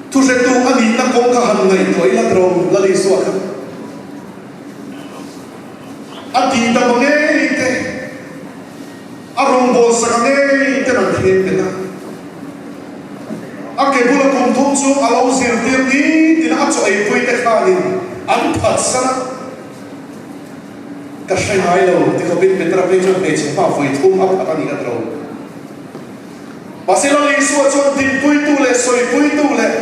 Thuhretu a nihna kawng kha han ngaihtuah ila tawh Lal Isua kha. A tih dam ngei te, a rawngbâwl sak ngei ten an thleng bet a. A ke bula kum thum chu a lo zirtir ni tina a chaw eipui te khanin an phatsan a. Ka hre ngai lo ti khawpin Petra phei chuan hmeichhe hma vawi thum a phat a nih a tro. Mahse Lal Isua chuan dinpuitu leh sawipuitu leh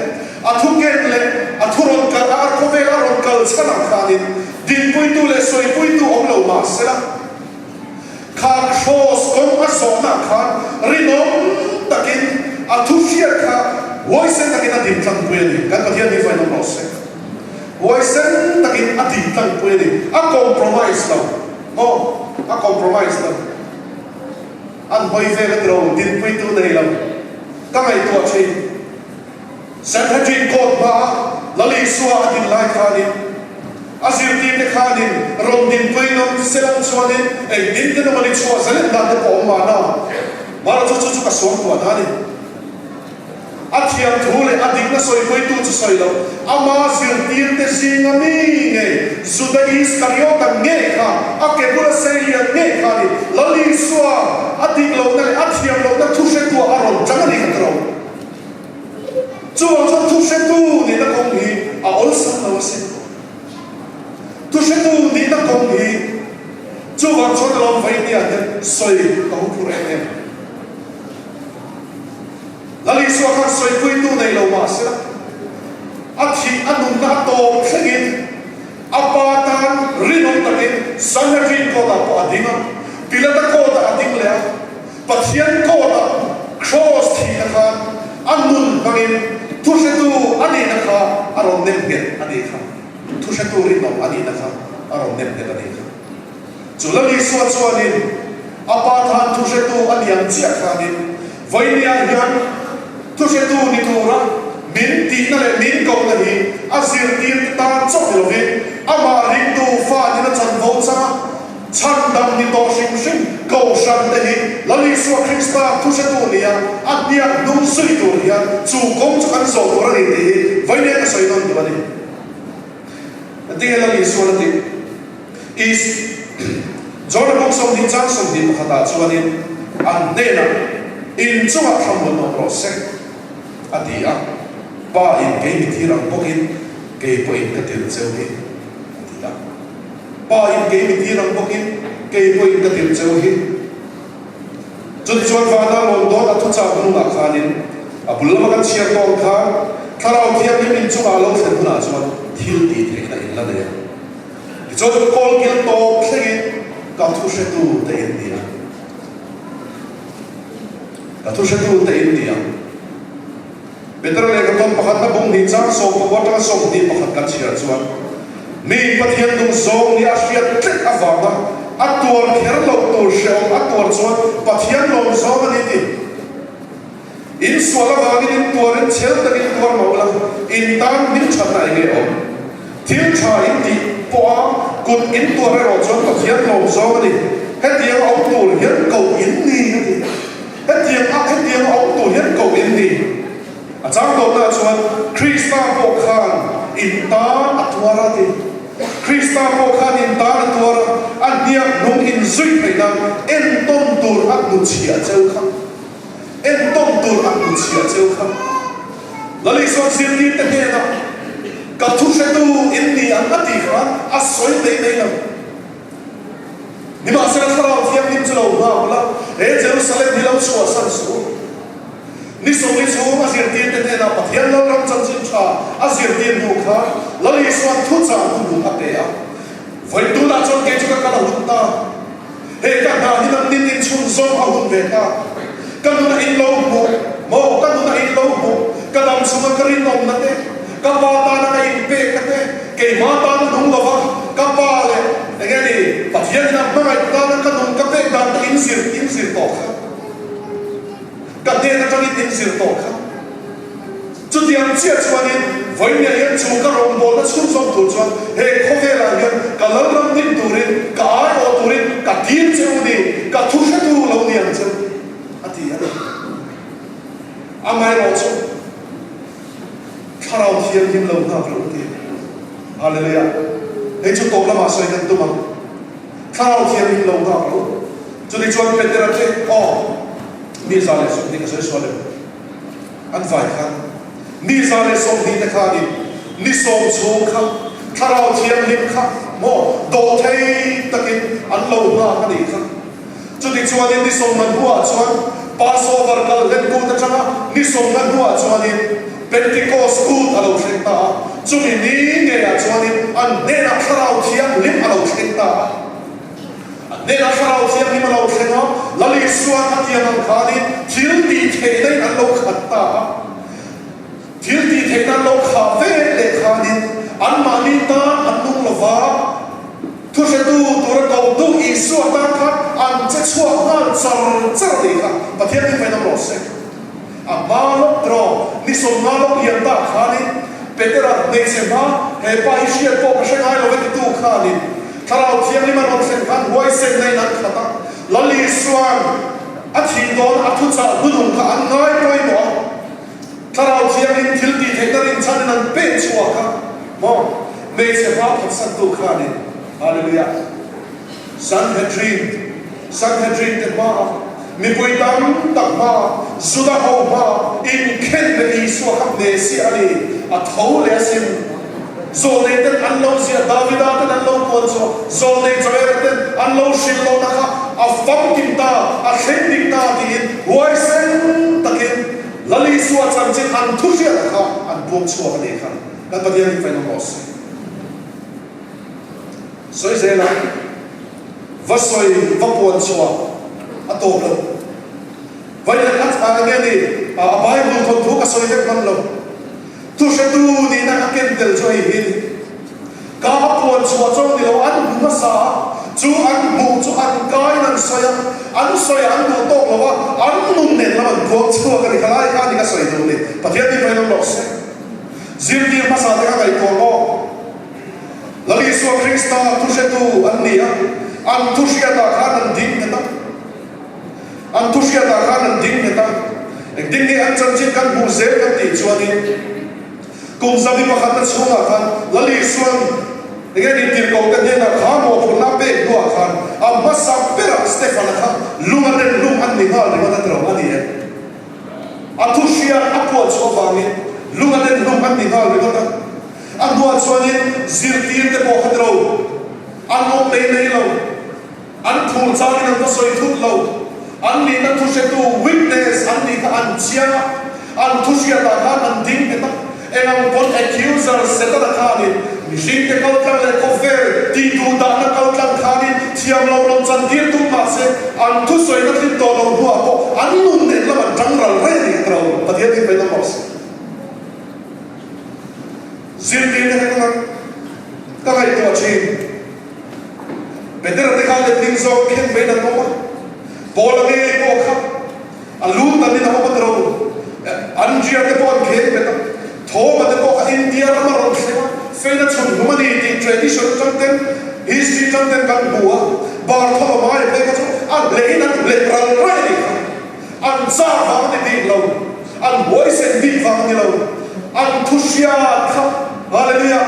a thuken leh a thu rawn kal a khawvel a rawn kal chhan ang khanin dinpuitu leh sawipuitu awm lo mah sela, kha kraws kawng a zawhna khan rinawm takin a thu hriat kha huaisen takin a din tlangpui a ni. Kan Pathian hi vainawm rawh se. Huaisen takin a din tlangpui a ni. A compromise lo. Maw? A compromise lo. An hawi vel a tiro dinpuitu nei lo ka ngaihtuah thin. Sanhedrin court hmaa Lal Isua a din lai khanin a zirtirte khanin rawn dinpui ngam selang chuanin engtin te nawmani chhuah zalen dan te pawh awm mahna mara chu chu chu ka suangtuah na a ni. A thiam thu leh a dikna sawipuitu chu sawi lo, ama zirtirte zinga mi nge Juda Iskariota nge kha, a ke bula sei lian nge kha ni, Lal Isua a dik lohna leh a thiam lohna thu hretuah a rawn chang a ni kha tiro. Chuvang chuan thu hretu nihna kawng hi a awlsam lo asin. Thu hretu nihna kawng hi chuvang chuan alawm vawinia hian sawi ka hu phur em em. Lal Isua khan sawipuitu nei lo mah sela, a thih a nunna a tawp thlengin a pa tan rinawm takin Sanhedrin court-ah pawh a ding a, Pilata court-ah a ding leh a, Pathian court-ah Kraws thihna khan a nun hmangin thuhretu a nihna kha a rawn nem nghet a nih kha, thuhretu rinawm a nihna kha a rawn nem nghet a nih kha. Chu Lal Isua chuanin a pa than thuhretu a liam chiah khanin vawinia hian thuhretu ni tura min tihna leh min kohna hi a zirtirte tan chauh ni lovin amah ringtu fa nina chanvo changa chhandam ni tawh hrim hrim kohhran te hi Lal Isua Krista thuhretu nia a hniak hnung zui tur hian chu kawng chu kan zawh tur a ni tih hi vawinia ka sawi nawn duh a ni. Engtinge Lal Isuan a tih? Is. Jordan bawk 20 chang 21 ah chuanin an hnenah, In chungah thlamuan awm rawh se, a ti a. Pa in kei mi tir ang bawkin kei pawhin ka tir cheu hi, a ti a. Pa in kei mi tir ang bawkin kei pawhin ka tir cheu hi. Chutichuan vana lawn dawn a thuchah hnungah khanin a bul lama kan chhiar tawh ang khan Thlarau Thianghlim in chungah a lo thlen hunah chuan thil tih theihna in la nei a. Tichuan kawlkil tawp thlengin ka thuhretu te in ni a. Ka thuhretu te in ni a. Petera lehkhathawn pakhatna bung hnih chang 19 atanga 21 kan chhiar chuan, Mi Pathian dung zawng nih a hriat tlat avanga a tuar kher loh tur hrehawm a tuar chuan Pathian lawm zawng a ni ti. In sual avangin in tuarin chhel takin tuar mah ula, in tan hming thatna eng nge awm? Thil tha in tih pawha kut in tuar erawh chuan Pathian lawm zawng a ni. Hetiang a awm tur hian koh in ni a ti. Hetiang a hetiang a awm tur hian koh in ni. A chang tawhna chuan Krista pawh khan in tan a tuar a ti. Krista pawh khan in tan a tuar a, a hniak hnung in zui theih nan entawn tur a hnuchhiah cheu kha. Entawn tur a hnuchhiah cheu kha. Lal Isua zirtirte hnenah ka thuhretu in ni ang a tih khan a sawi mai mai lo. Nimahsela Thlarau Thianghlim chu lo nghak ula, he Jerusalem hi lo chhuahsan suh u. Ni sawmli chhung a zirtirte hnenah Pathian Lalram chanchin tha a zirtir hnu khan Lal Isua'n thuchah hnu a pe a. Vawi tunah chuan kei chu ka kal a hun ta. He ka hna hi nan nin inchhun zawng a hun ve ta. Ka nuna in lo hmuh maw? Ka nuna in lo hmuh, ka dam chhunga ka rinawmna te, ka pa tana ka inpekna te, keimah tana nung lova ka pa leh eng nge ni? in zir in zir tawh kha. Ka hnen atangin in zir tawh kha. Chutiang chiah chuanin vawinia hian chu ka rawngbawlna chhunzawm tur chuan he khawvelah hian ka lalram din turin, ka aiawh turin ka dil che u ni, ka thu hretu lo ni ang che u, a ti a ni. Amaherawhchu, Thlarau Thianghlim lo nghak lo ti. Hallelujah! Hei chu tawp lamah sawi kan tum ang. Thlarau Thianghlim lo nghak lo. Chutichuan Petera te, aw, mi 120 ka sawi sual em? An vai khan ni 120 te khanin ni sawm chhung kha Thlarau Thianghlim kha maw dawhthei takin an lo nghak a nih kha. Chutichuanin ni sawm nga hnuah chuan Passover kal hlen kut atanga ni sawm nga hnuah chuanin Pentecost kut a lo thleng ta a, chumi ni ngeiah chuanin an hnenah Thlarau Thianghlim a lo thleng ta a. A hnenah Thlarau Thianghlim a lo thleng a, Lal Isua'n a tiang ang khanin thil tih theihna in an lo khat ta a. Thil tih theihna an lo khah ve leh khanin anmahni tan an nung lo va, thuhretu tura ko tu Isua tan khan an che chhuak nghal char char a nih kha. Pathian hi vainam rawh se. A hma lawk draw ni 50 lawk lian ta khanin Petera hmeichhe hma he pa hi hriat pawh ka hre ngai lo e titu khanin Thlarau Thianghlim a rawn thlen khan huaisenna in an khat a, Lal Isua'n a thih dawn a thuchah hnunung kha an ngai pawimawh a, Thlarau Thianghlim thil tih theihna rinchhanin an pek chhuak a, maw hmeichhe hma phatsantu khanin Hallelujah. Sanhedrin, Sanhedrin te hmaah, mipui tam tak hmaah, Juda ho hmaah inkhen leh Isua kha Messiah a ni, a tho leh asin. Zawlnei ten an lo ziah, Davida ten an lo puan chhuah, zawlnei Joela ten an lo hrilh lohna kha a famkim ta, a thleng dik ta tiin huaisen takin Lal Isua chanchin an thu hriat kha an puang chhuak a nih kha. Kan Pathian in fainawm rawh se. Sawi zel a, va sawi va puan chhuah a tawp lo. Vailet a tha enge ni? A Bible thawnthu ka sawi vek hman lo. Thuhretu nihna ka ken tel chu hei hi ni. Ka a puan chhuah chu ni lo, an hmu hmasa a, chu an hmuh chu an kain an sawi a, an sawi a an duh tawk lo a, an nun nen lam an puang chhuak a ni. Khalai kha ni ka sawi duh ni. Pathian hi vainawm rawh se. Zirtir hmasa te ka ngaihtuah maw? Lal Isua Krista thuhretu an ni a, an thuhriatah khan an ding nghet a. An thuhriatah khan an ding nghet a. Engtin nge an chanchin kan hmuh zel kan tih chuanin, kum 101na chhungah khan Lal Isua'n enge ni tirhkoh te hnenah kha mawhphurhna a pek hnuah khan a hmasa berah Stefana kha lung a den lung an ni nghal ringawt a tiro a ni e. A thuhriat a puah chhuah avangin lung a den lung an ni nghal ringawt a. A hnuah chuanin zirtir te pawh kha tiro an awm mai mai lo, an phur changin an va sawi thut lo, an nihna thuhretu, witness, an nih kha an chiang a, an thuhriatah khan an ding nghet a, eng ang pawn accuser Setana khanin mihringte kaltlang leh khawvel tihduhdahna kaltlang khanin thiam lo rawn chantir tum mahse an thusawina thlin tawh lo hnuah pawh an nun nen lam an tang ral reng a ni tiro Pathian hi vainam rawh se. Zirtirte kha ka ka ngaihtuah thin. Petera te kha letling zawk khen mai an awm a, Paula ngei pawh kha a lu tanin a awm a tiro. Andria te pawh an kheng bet a, Thoma te pawh kha India rama rawn thleng a, feina chhun hlum a ni tih tradition atang ten, history atang ten kan hmu a, Bartholomae phei kha chu a hlein an hlep ral raih a nih kha. An chak vang a ni bik lo, an huaisen bik vang a ni lo, an thu hriat kha, Hallelujah,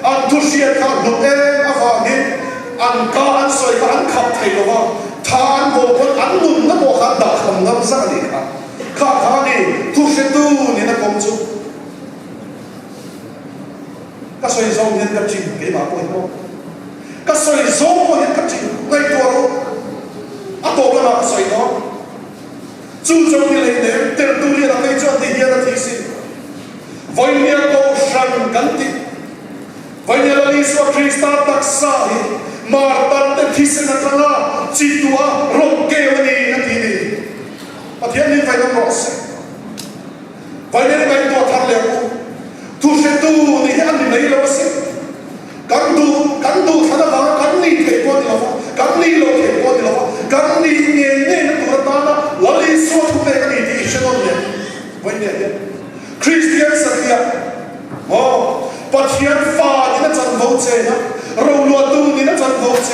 an thu hriat kha a hlut em avangin an ka an sawi kha an khap thei lo va, tha an bawh pawn an nunna pawh kha an dah kham ngam zak a nih kha. Kha kha a ni, thu hretu nin a kawm chu. Ka sawi zawng hian ka chin keimah pawh hi maw? Ka sawi zawng pawh hian ka chin ngaihtuah rawh. A tawp lamah ka sawi dawn. Chu chuan ni lei nem Tertullian a phei chuan ti hian a thi sin. Vawinia Kohhran kan tih, Vawinia Lal Isua Krista taksa hi Martar te thisen atanga chi tuah rawng keu a ni a ti ni. Pathian hi vainam rawh se. Vawinia ngaihtuah thar leh ang u. Thuhretu nih hi a ni mai lo asin. Kan duh, kan duh thlan avanga kan nih theih pawh a ni lo va, kan nih loh theih pawh a ni lo va, kan nih ngei.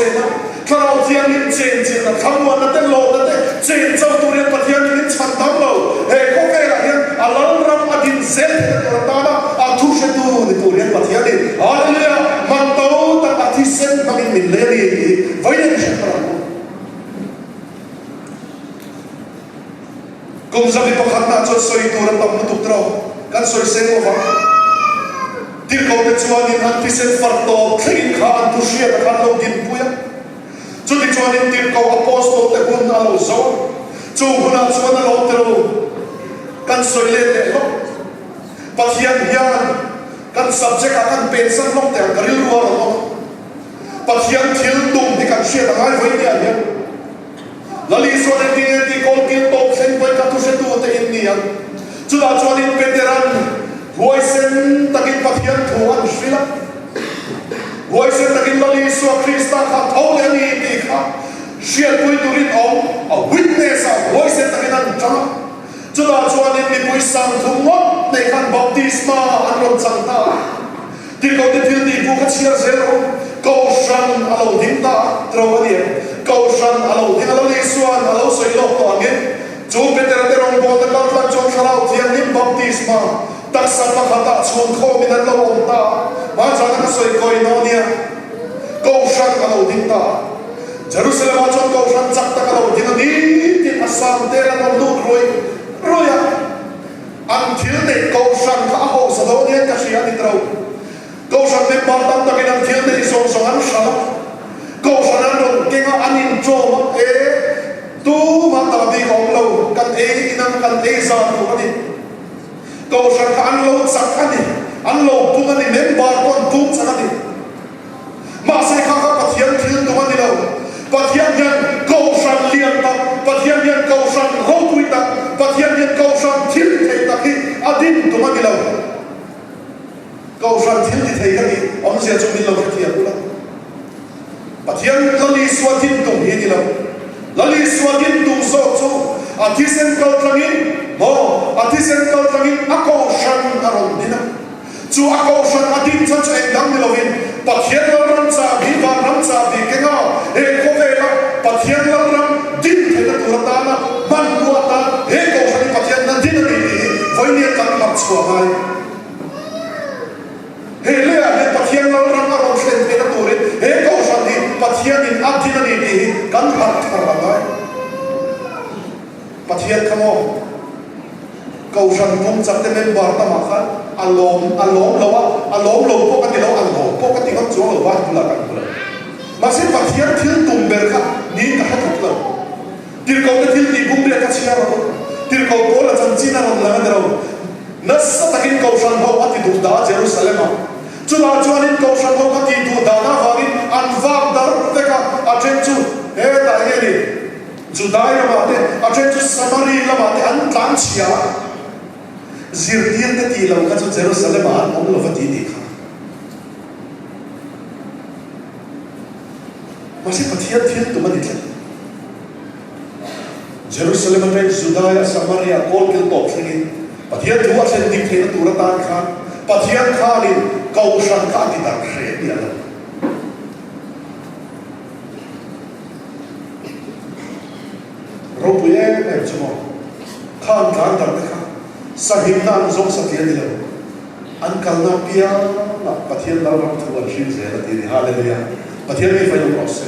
zel a, Thlarau Thianghlim chenchilhna, thlamuanna te, lawmna te chen chauh tur hian Pathianin min chhan dam lo. He khawvelah hian a Lalram a din zel theihna tur atana a thu hretu ni tur hian Pathianin, Hallelujah, man to tak a thisen hmangin min lei a ni tih hi vawiin hre thar ang u. Kum zabi pakhatna chuan sawi tur a tam lutuk tawh, kan sawi seng lo vang. Tirhkohte chuanin an thisen far tawp thlengin kha an thu hriat a khan lo dinpui a. Chutichuanin tirhkoh Apostle te hun a lo zo a, chu hunah chuan a lo ti lo. Kan sawi let leh hlawk. Pathian hian kan subject ah kan pensan hlawk teh ang ka rilru a rawn awm a. Pathian thil tum hi kan hriat a ngai vawi nia hian. Lal Isuan engtin nge tih kawl kil tawp thleng pawhin ka thuhretute in ni ang. Chutah chuanin Petera'n huaisen takin Pathian thu an hrilh a. Huaisen takin Lal Isua Krista kha tho leh a ni tih kha hriatpui turin awm a witness a huaisen takin an tang a. Chutah chuanin mipui sangthum ngawt nei khan baptisma an rawn chang ta a. Tirhkohte thil tih pawh kha chhiar zel rawh. Kohhran a lo ding ta a, tro a ni em? Kohhran a lo ding a, Lal Isua'n a lo sawi lawk tawh angin, chu Petera te rawngbawlna kal tlang chuan Thlarau Thianghlim baptisma taksa pakhatah chhun khawmin an lo awm ta a, hmanzana ka sawi kawi naw nia. Kohhran a lo ding ta a. Jerusalem-ah chuan kohhran chak tak a lo ding a ni tiin a sam tel an rawn lut ruai ruai a. An thil neih Kohhran kha a hausa dawn hian ka hria a ni tro. Kohhran member tam takin an thil neih zawng zawng an hralh a, Kohhran an rawn keng a, an inṭawm a, e, tumah ta bik a awm lo, kan ei inang kan ei za tur a ni. Kohhran kha an lo chak a ni, an lo pung a ni, member pawh an pung chak a ni. Mahse kha kha Pathian thil tum a ni lo. Pathian hian Kohhran lian tak, Pathian hian Kohhran ropui tak, Pathian hian Kohhran thil thei tak hi a din tum a ni lo. Kohhran thil ti thei ka tih awmzia chu min lo hrethiam ula. Pathian Lal Isua din tum hi a ni lo. Lal Isua din tum zawk chu a thisen kal tlangin, maw, a thisen kal tlangin a Kohhran a rawn din a. Chu a kohhran a ding chuan chu eng dang ni lovin Pathian Lalram chahbi, vanram chahbi kenga he khawvela Pathian Lalram din theihna tur atana hmanrua atan he kohhran hi Pathian na din a ni tih hi vawinia kan harh chhuah ngai. He leiah hian Pathian Lalram a rawn thlen theihna turin he kohhran hi Pathianin a din a ni tih hi kan harh thar a ngai. Pathian kha maw? Kohhran pum chak te member tamah khan a lawm a lawm lo a, a lawm lo pawh ka ti lo, a lawm pawh ka ti ngawt chuang lo vai bulah kan hmu lo. Mahse Pathian thil tum ber kha niin ka hre thawk lo. Tirhkoh te thil tih bum riat kha chhiar rawh u. Tirhkoh pawl a chanchin a rawn lang a ni lo. Nasa takin Kohhran ho a ti duh dah a Jerusalem ah. Chutah chuanin Kohhran ho kha tih duh dahna avangin an vak dar vek a, a then chu hetah nge ni? Judai lamah te, a then chu Samari lamah te an tlan chhia a, zirtir te tih lo kha chu Jerusalem-ah an awm lo va ti tih kha. Mahse Pathian thil tum a ni tlat. Jerusalem atangin Judai-ah, Samaria-ah kawl kil tawp thlengin Pathian thu a thlen dik theihna tur atan khan Pathian khanin Kohhran kha a ti darh hreh miah lo. Ropui em em chu maw? Khan tlan dar te kha sahimna an zawng satliah ni lo. An kalna piangah Pathian Lalram thu an hrim zel a ti a ni. Hallelujah! Pathian mi fai awm rawh se.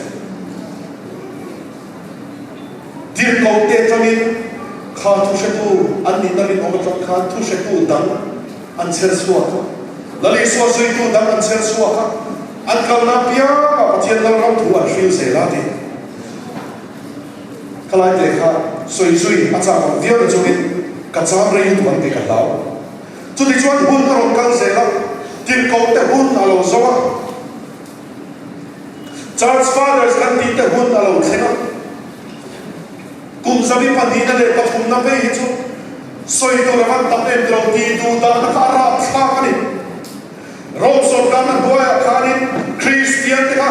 Tirhkoh te atangin kha thuhretu an nihna rinawm atang khan thuhretu dang an chher chhuak a. Lal Isua zuitu dang an chher chhuak a. An kalna apiangah Pathian Lalram thu an hril zel a ti. Khalai te kha sawi zui a chak ang viau na chungin ka cham rei lutuk ang tih ka hlau. Chutichuan hun a rawn kal zel a, tirhkoh te hun a lo zo a, Church Fathers kan tih te hun a lo thleng a. Kum zabi pahnihna leh pathumna phei hi chu sawi tur a van tam em ti lo, tih duh dahna kha a rapthlak a ni. Rome sawrkarna hnuaiah khanin Kristian te kha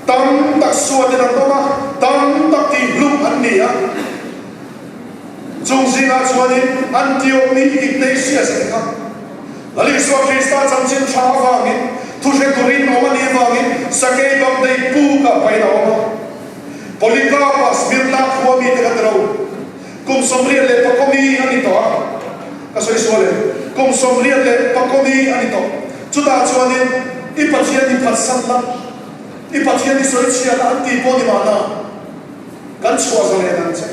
tam tak suatin an awm a, tam tak tihhlum an ni a. Chung zingah chuanin Antioch ni Ignatius te kha Lal Isua Krista chanchin tha avangin, thuhre turin awm a nih avangin Sakei Bamdei pukah pain a awm a. Polycarp-a Smyrna khua mite kha tiro kum 86 mi a ni tawh a, ka sawi sual em? Kum 86 mi a ni tawh. Chutah chuanin i Pathian i phatsan la, i Pathian i sawi chhia la an ti pawh ni mahna kan chhuah zalen ang che.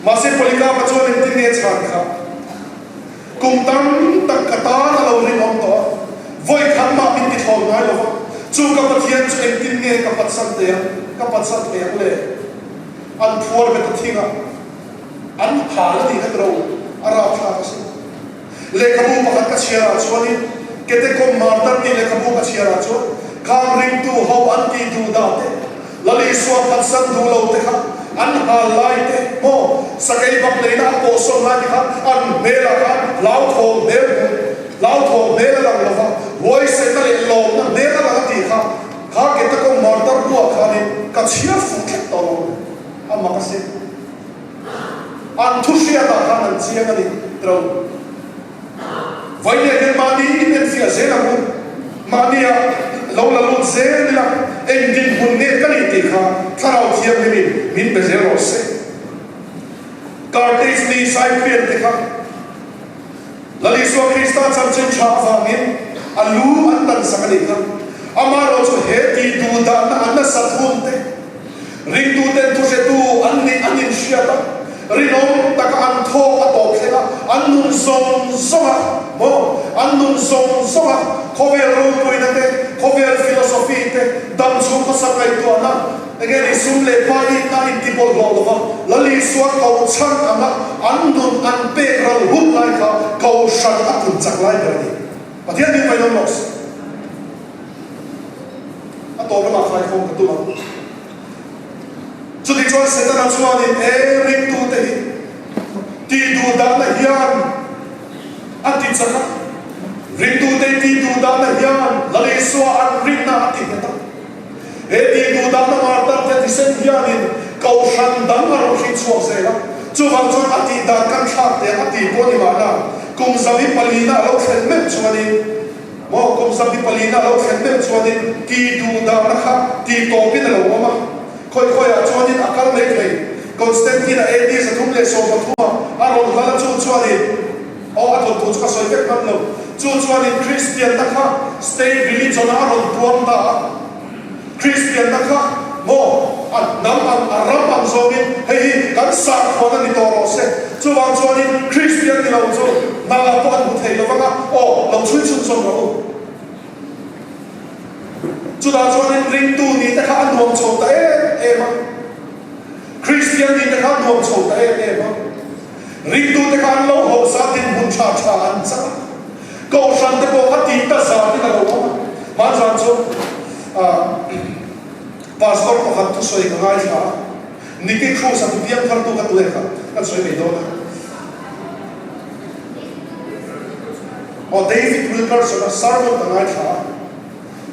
Mahse Polycarp-a chuan engtin nge chhan kha? Kum tam tak ka tan a lo rinawm tawh a, vawi khat mah min ti thlawn ngai lo va, chu ka Pathian chu engtin nge ka patsan thei ang, ka patsan thei ang le? An phuar bet a thing a, an hal a nih kha tiro, a rapthlak asin. Lehkhabu pakhat ka chhiar ah chuanin, Ketekom Martar tih lehkhabu ka chhiar ah chuan, khang ringtu ho an tih duh dah te, Lal Isua phatsan duh lo te kha an hal lai te maw sakei bak leina a pawhsawn lai te kha an hmelah khan hlauthawng hmel hmuh hlauthawng hmel a lang lo va, huaisenna leh lawmna hmel a lang a tih kha kha Ketakawng martar buah khanin ka chhiar fuh tlat tawh lo a mak asin. An thu hriatah khan an chiang a ni tiro. Vawiin hian mahni inenfiah zel ang u. Mahnia lo la lut zel ila eng dinhmun nge ka nih tih kha Thlarau Thianghlimin min pe zel rawh se. Carthage ni Cyprian te kha Lal Isua Krista chanchin tha avangin a lu an tan sak a nih kha. Amaherawh chu he tih duh dahna a nasat hun te, Ringtuten thuhretu an nih an inhriat a, rinawm taka an thawk a tawp thleng a, an nun zawng zawng a, maw? An nun zawng zawng a, khawvel ropuina te, khawvel philosophy te, dam chhung khawsak ngaihtuahna, enge ni sum leh pa itna intibawlhhlawh lova Lal Isua ko chhan anga an nun an pek ral hun lai kha Kohhran a pun chak lai ber a ni. Pathian hi vainawm rawh se. A tawp lamah khaikhawm ka tum ang. Chutichuan Setana chuanin he ringtute hi tihduhdahna hian a ti chak a, ringtute tihduhdahna hian Lal Isua an rinna a ti nghet a. He tihduhdahna martar te thisen hianin kohhran dang a rawn hrinchhuak zel a, chuvang chuan a tihdan kan thlak teh a ti pawh ni mahna kum zabi palina a lo thlen meuh chuanin Maw kum 24 a lo thlen meuh chuanin tih duh dahna kha tih tawpin a lo awm a, khawi khawiah chuanin a kal mai thei. Constantine-a AD 313 ah a rawn hal a, chu chuanin, aw a thawnthu chu ka sawi vek ngam lo, chu chuanin Kristianna kha state religion ah a rawn puang ta a, Kristianna kha maw a hnam ang a ram ang zawngin hei hi kan sakhuan a ni tawh rawh se. Chuvang chuanin Kristian ni lo chu hna pawh an hmu thei lo vang a, aw lo chhui chhun zawm rawh u. Chutah chuanin ringtu ni te kha a nuam chho ta em em a, Kristian ni te kha a nuam chho ta em em a, ringtu te kha an lo hausa dinhmun tha tha an chang a. Kohhran te pawh kha tih ta zat in a lo awm a, hmanzan chu Pastor pakhat thusawi ka ngaithla a, Nicky Cruz a piang thar tu kha tu e kha kan sawi mai dawn a. Aw David Wilkerson a sermon ka ngaithla a,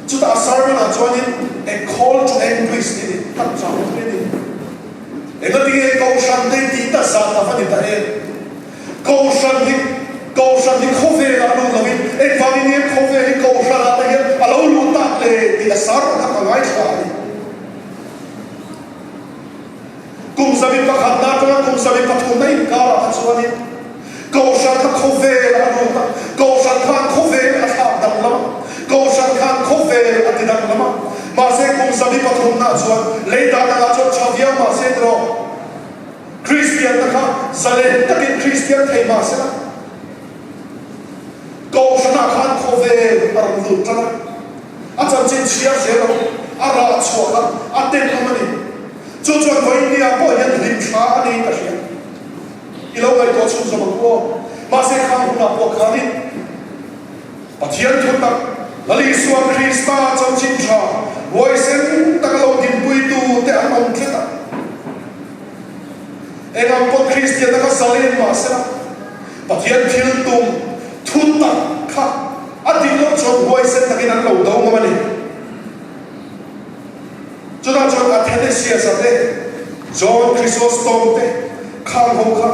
chutah a sermon ah chuanin A Call to Anguish tih ni kan chang thung a ni. Engatinge Kohhran te tih ta zat a va ni ta em? Kohhran hi Kohhran hi khawvelah lut loin engvangin nge khawvel hi Kohhranah te hian a lo luh tak le tih a sar kha ka ngaithla a ni. Kum 11 na atanga kum 13 na inkarah kha chuanin Kohhran kha khawvel a lut a, Kohhran khan khawvel a thlak danglam a, Kohhran khan khawvel a ti danglam a. Mahse kum 13 naah chuan lei dan angah chuan tha viau mahse tiraw? Kristianna kha zalen takin Kristian thei mah sela, Kohhranah khan khawvel a rawn lut tan a, a chanchin chhiar zel a, a rah chhuah kha a tenawm a ni. Chu chuan vawiinnia pawh hian hlimthla a niin ka hria. I lo ngaihtuah chhun zawm ang u aw. Mahse khang hunah pawh khanin Pathian thu tak, Lal Isua Krista chanchin tha huaisen taka lo dinpuitu te an awm tlat a. Eng ang pawh Kristianna kha zalen mah sela, Pathian thil tum thu tak kha a dik loh chuan huaisen takin an lo do ngam a ni. Chutah chuan Athanasius-a te, John Chrysostom te khang ho kha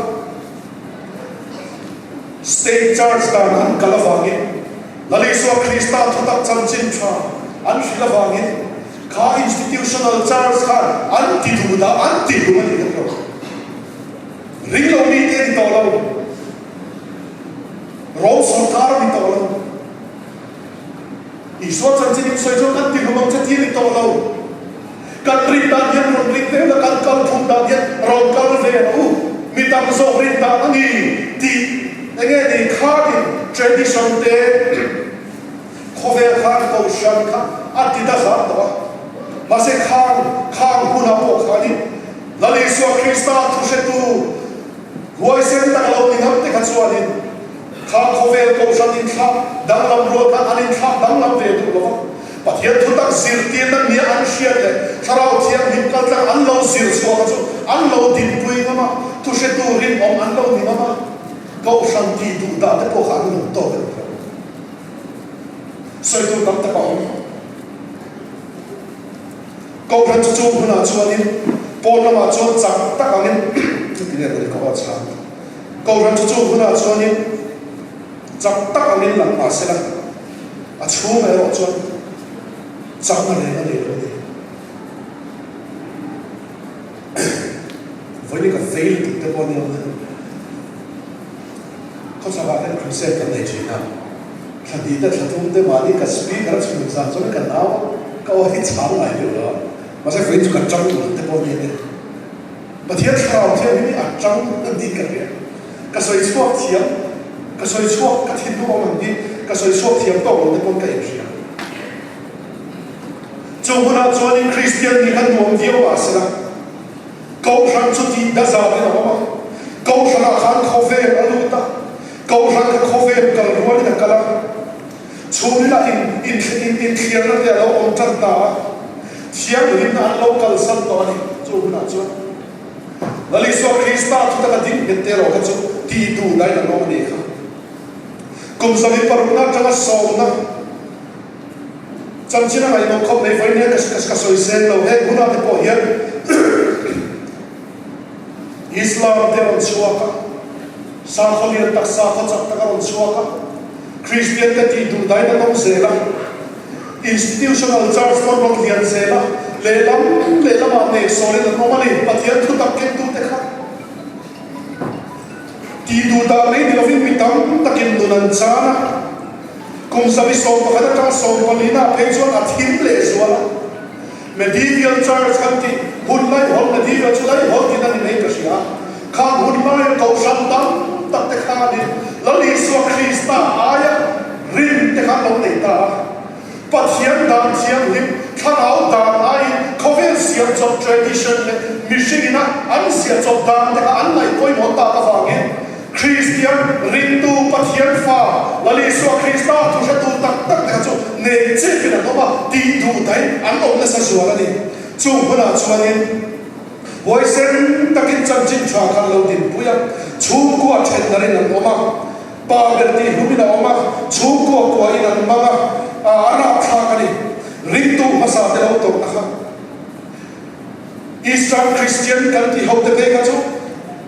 State Church dan an kal avangin Lal Isua Krista thutak chanchin tha an hrilh avangin. Kha institutional church khan an ti duh dah an ti hlum a nih kha tawh. Ring lo mi te a ni tawh lo. Rom sorkar a ni tawh lo. Isua chanchin in sawi chuan kan ti hlum ang che ti a ni tawh lo. Kan rin dan hian rawn ring ve la, kan kal phung dan hian rawn kal ve ang u. Mi tam zawk rin dan a ni tih enge ni khanin tradition te Khawvel khan Kohhran kha a ti ta zat tawh a, mahse khang khang hunah pawh khanin Lal Isua Krista thuhretu huaisen tak a lo ni ngam te kha chuanin khang khawvel Kohhran inthlak danglam rual khan an inthlak danglam ve duh lo va, Pathian thutak zirtirna nia an hriat leh Thlarau Thianghlim kaltlang an lo zir chhuah kha chu an lo dinpui ngam a, thuhretu rinawm an lo ni ngam a, Kohhran tih duh dah te pawh kha an lawm tawk em lo. Sawi tur tam tak a awm. Kohhran chu chung hunah chuanin pawn lamah chuan chak tak angin chuti nge mawni ka aw chhang. Kohhran chu chung hunah chuanin chak tak angin lang mah sela a chhungah erawh chuan chakna reng a nei lo a ni. Vawiin ka vei lutuk te pawh a ni awm e. Khawchhakah hian crusade kan nei thin a, thla hnih te thla thum te mahni ka speaker a chhun zan chuan ka nau a, ka aw hi chhang ngai deuh lo a, mahse vawiin chu ka tang tur te pawh a ni a ni. Pathian thlarau thianghlim hi a tang a ni ka hria, ka sawi chhuak thiam, ka sawi chhuak ka thinlung awm ang hi ka sawi chhuak thiam tawk lo te pawn ka inhria. Chung hunah chuanin Kristian nih kha nuam viau mahsela, Kohhran chu tih dazatin a awm a, Kohhranah khan khawvel a lut a, Kohhran kha khawvel kal rualin a kal a, chhungrila in in inthliarna te a lo awm tan ta a, thianghlimna an lo kalsan tawh a ni. Chu hunah chuan Lal Isua Krista thutak a ding nghet te erawh kha chu tih duh dain an awm a nih kha. Kum 16 na atanga sawmna. Chanchin a ngaihmawh khawp mai vawiin hian ka sawi seng lo. Heng hunah te pawh hian Islam te a rawn chhuak a, sakhaw lian tak, sakhaw chak tak a rawn chhuak a, Kristian te tih duh dain an awm zel a, institutional church pawh an rawn lian zel a, lehlam lehlamah nehsawlin an awm a ni, Pathian thutak kengtute kha tih duh dah mai ni lovin mi tam takin nun an chan a. Kum 11 atang 14 ah phei chuan a thim leh zual a. Medieval Church kan tih hun laihawl Medieval chu laihawl tihna ni mai ka hria. Khang hun laia Kohhran tam tak te khanin Lal Isua Krista aia rin te kha an lo nei ta a. Pathian dan thianghlim, thlarau dan aiin khawvel siam chawp tradition leh mihringin a an ziah chawp dan te kha an ngaih pawimawh tak avangin Kristian, ringtu, Pathian fa, Lal Isua Krista thuhretu tak tak te kha chu nei chepin an awm a, tih duh daih an awm nasa zual a ni. Chung hunah chuanin huaisen takin chanchin tha kha an lo dinpui a, chhungkua thendarin an awm a, pa ber tih hlumin a awm a, chhungkua kuahin an hmang a, a rapthlak a ni. Ringtu hmasa te lo tawrhna kha. Eastern Christian kan tih ho te phei kha chu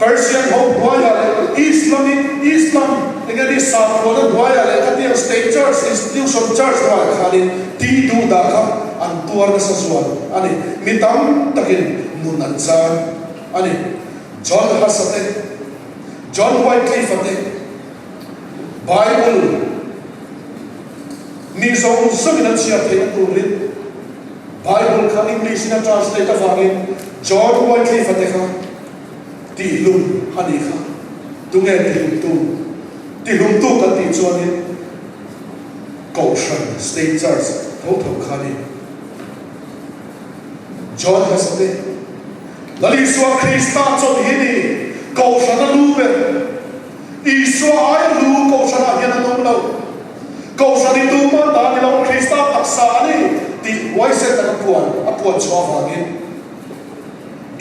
Persian ho hnuaiah leh Islamic, Islam, eng nge ni sakhuana hnuaiah leh khatiang State Church, Institution Church hnuaiah khanin tih duh dah kha an tuar nasa zual a ni. Mi tam takin nun an chan a ni. John Huss-a te, John Wycliffe-a te, Bible mi zawng zawngin an chhiar theihna turin, Bible kha English in a translate avangin John Wycliffe-a te kha tihlum a nih kha. Tunge tihlumtu? Tihlumtu kan tih chuanin Kohhran, State Church, tho tho kha a ni. John Huss-a te, Lal Isua Krista chawlh hi ni, Kohhrana lu ber. Isua aia lu Kohhranah hian an awm lo. Kohhran hi tumah ta ni lo, Krista taksa a ni tih huaisen taka puan a puan chhuah avangin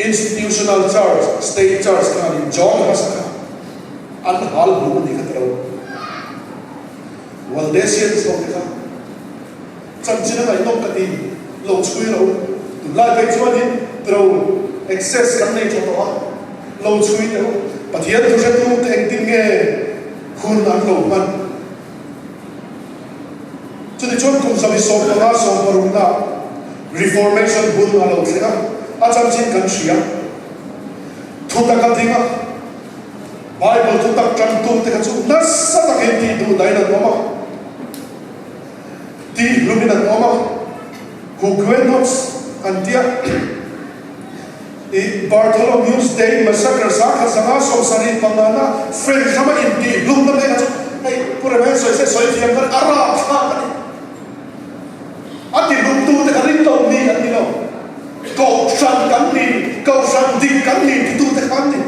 Institutional Church, State Church khanin John Huss-a kha an hal hmu a ni kha ti lo. Waldesians ho te kha chanchin a ngaihnawm ka ti lo chhui lo. Tunlai phei chuanin tiro access kan nei tha tawh a, lo chhui teh u. Pathian thuhretu te engtin nge hun an lo hman? Chutichuan kum 15 sawmparukna. Reformation hun a lo thleng a, a chanchin kan hria. Thutak a ding a, Bible thutak ṭantu te kha chu nasa takin tih duh dahin an awm a, tih hlumin an awm a, Huguenots an tia. I Bartholomew's Day Massacre 1775 na French rama intihhlumna te kha chu hei Pu Remain sawi se sawi thiam khan a rapthlak a ni. A tihlumtute kha ring lo mi an ni lo. Kohhran kan ni, Kohhran dik kan ni titute kha an ni.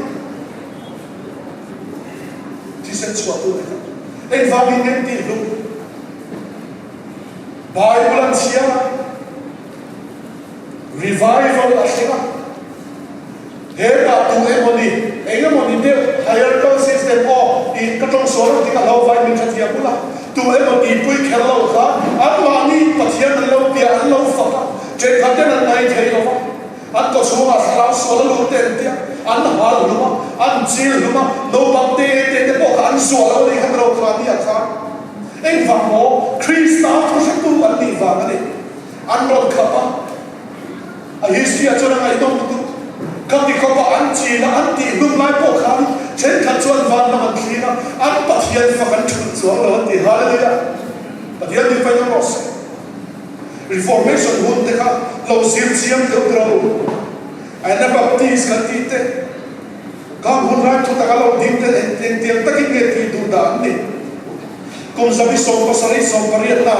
Thisen chhuahtute kha engvangin nge an tihhlum? Bible an chhiar a. Revival a thleng a, hetah tu emaw ni, eng emaw ni deuh hierarchical system aw tih ka tawng sual ang tih ka hlau vai min hrethiam bul a, tu emaw tihpui kher lo kha anmahni Pathian an lo bia an lo fak a, thenkhat ten an ngai thei lo va, an kawchhungah thlarau sual a lut te an tia, an hal hlum a, an chil hlum a, naupang te te te pawh kha an zuah lo a nih kha ka lo kha nia khan engvang maw Krista thuhretu an nih vang a ni. An rawn khap a, a history ah chuan a ngaihnawm lutuk. Khati khawpa an chin a, an tih hlum lai pawh khan thenkhat chuan van lam an thlir a, an Pathian fak an thulh chuang lo an ti. Hallelujah! Pathian min faina rawh se. Reformation hun te kha lo zir chiang deuh rawh u. Anabaptist kan tih te, khang hun lai thu taka lo ding te engtiang takin nge tih duh dah an ni. Kum 17 18 na.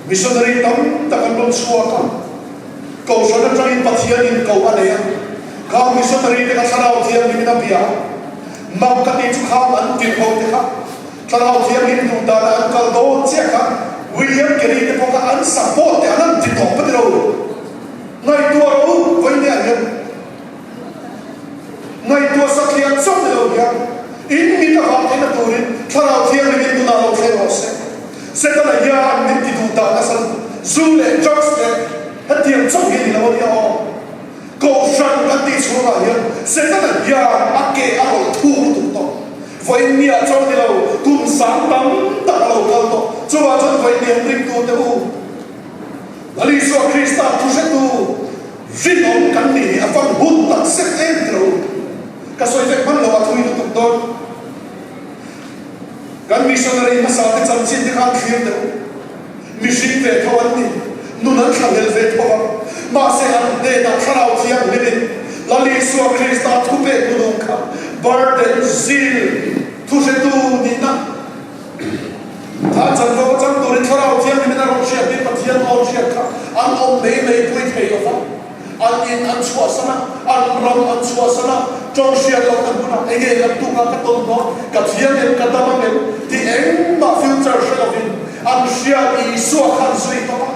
Missionary tam tak an rawn chhuak a, Kohhran atangin Pathianin ko a nei a, khang missionary te kha Thlarau Thianghlimin a bia a, mak ka tih chu khang an tirh ho te kha Thlarau Thianghlim duh danah an kal dawn chiah kha William Carey te pawh kha an support te an han ti tawp a ni lo. Ngaihtuah rawh u, vawiin hian. Ngaihtuah satliah chauh ni lo hian in mit a vah theihna turin Thlarau Thianghlim in tunah lo thleng rawh se. Setana hian min ti duh dan nasa lutuk. Zu leh drugs leh hetiang chauh hi a ni lo a nia aw. Kohhran kan tih chhungah hian Setana hian a ke a rawlh thuk lutuk tawh. Vawiin niah chauh ni lo, kum sang tam tak a lo kal tawh. Chuvah chuan vawiin ni an ringtute u. Lal Isua Krista thuhretu rinawm kan nih hi a fan hun tak zet em ti lo. Ka sawi vek hman lo a thui lutuk dawn. Kan missionary hmasa te chanchin te khan thlir deuh. Mihring ve tho an ni, nun an thlahlel ve tho a. Mahse an hnenah Thlarau Thianghlimin Lal Isua Krista thupek hnunung kha burden, zeal, thuhretu nihna, Kha chanvo ka chang turin Thlarau Thianghlimin a rawn hriat hi Pathian aw hriat kha an awm mai mai pui thei lo va, an in an chhuahsan a, an ram an chhuahsan a, tawng hriat lohna hmunah enge kan tuk a ka tawn dawn, ka thiam em, ka dam ang em tih engmah future hre lovin an hriat Isua kha an zui tawp a,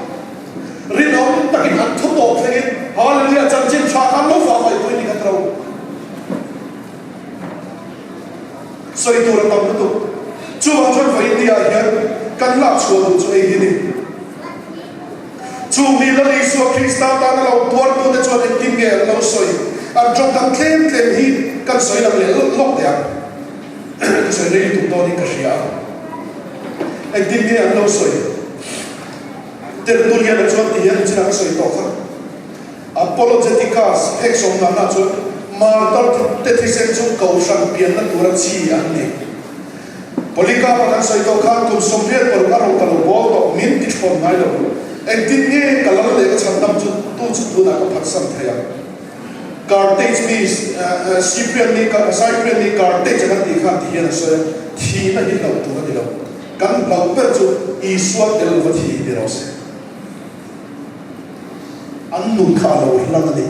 rinawm takin an thu tawp thlengin Hallelujah chanchin tha kha an lo vahvaih pui ni kha tiro. Sawi tur a tam lutuk. Chuvang chuan vawiin ni ah hian kan lak chhuah duh chu ei hi ni. Chung mi Lal Isua Krista tana lo tuartute chuan engtin nge an lo sawi? An tawngkam tlem tlem hi kan sawi lang leh lawk lawk teh ang. Ka sawi rei lutuk dawnin ka hria a. Engtin nge an lo sawi? Tertullian-a chuan ti hian chinah ka sawi tawh kha. Apologeticas phek sawmnahna chuan martar te thisen chu kohhran pianna tura chi an ni. Polycarp-a kan sawi tawh khan kum 86 a ro ka lo bawl tawh min ti thlawn ngai lo. Engtin nge ka lal leh ka chhandam chu tu chu tunah ka phatsan thei ang. Carthage mi Cyprian mi Cyprian mi Carthage a kan tih khan ti hian a sawi a, thihna hi hlauh tur a ni lo. Kan hlauh ber chu Isua tel lova thi ni rawh se. An nun kha a lo hlang a ni.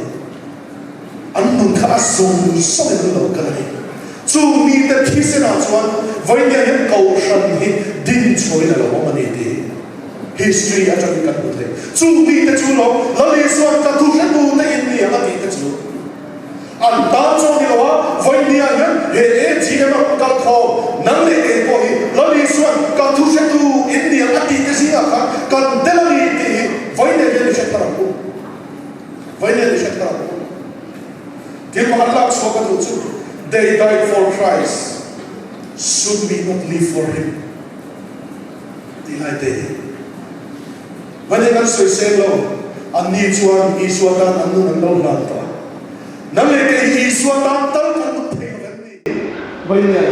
An nun kha a zawng zawngin an lo kal a ni. Chu mite thisenah chuan vawinia hian Kohhran hi din chhuahin a lo awm a ni tih hi history atangin kan hmu thei. Chu mite chu lo Lal Isua'n ka thuhretute in ni ang a tih te chu an tan chuan ni lo a, vawinia hian he AGM a rawn kal khawm nang leh kei pawh hi Lal Isua'n ka thuhretu in ni ang a tih te zingah khan kan tel a ni tih hi vawinia hian i hre thar ang u. Vawinia i hre thar ang u. Thil pakhat lak chhuah ka duh chu They died for Christ, should we not live for him? tih lai te hi. Vani kan sawi seng lo, anni chuan Isua tan an nun an lo hlan tawh a. Nang leh kei hi Isua tan tal kan nun thei lo em ni? Vani a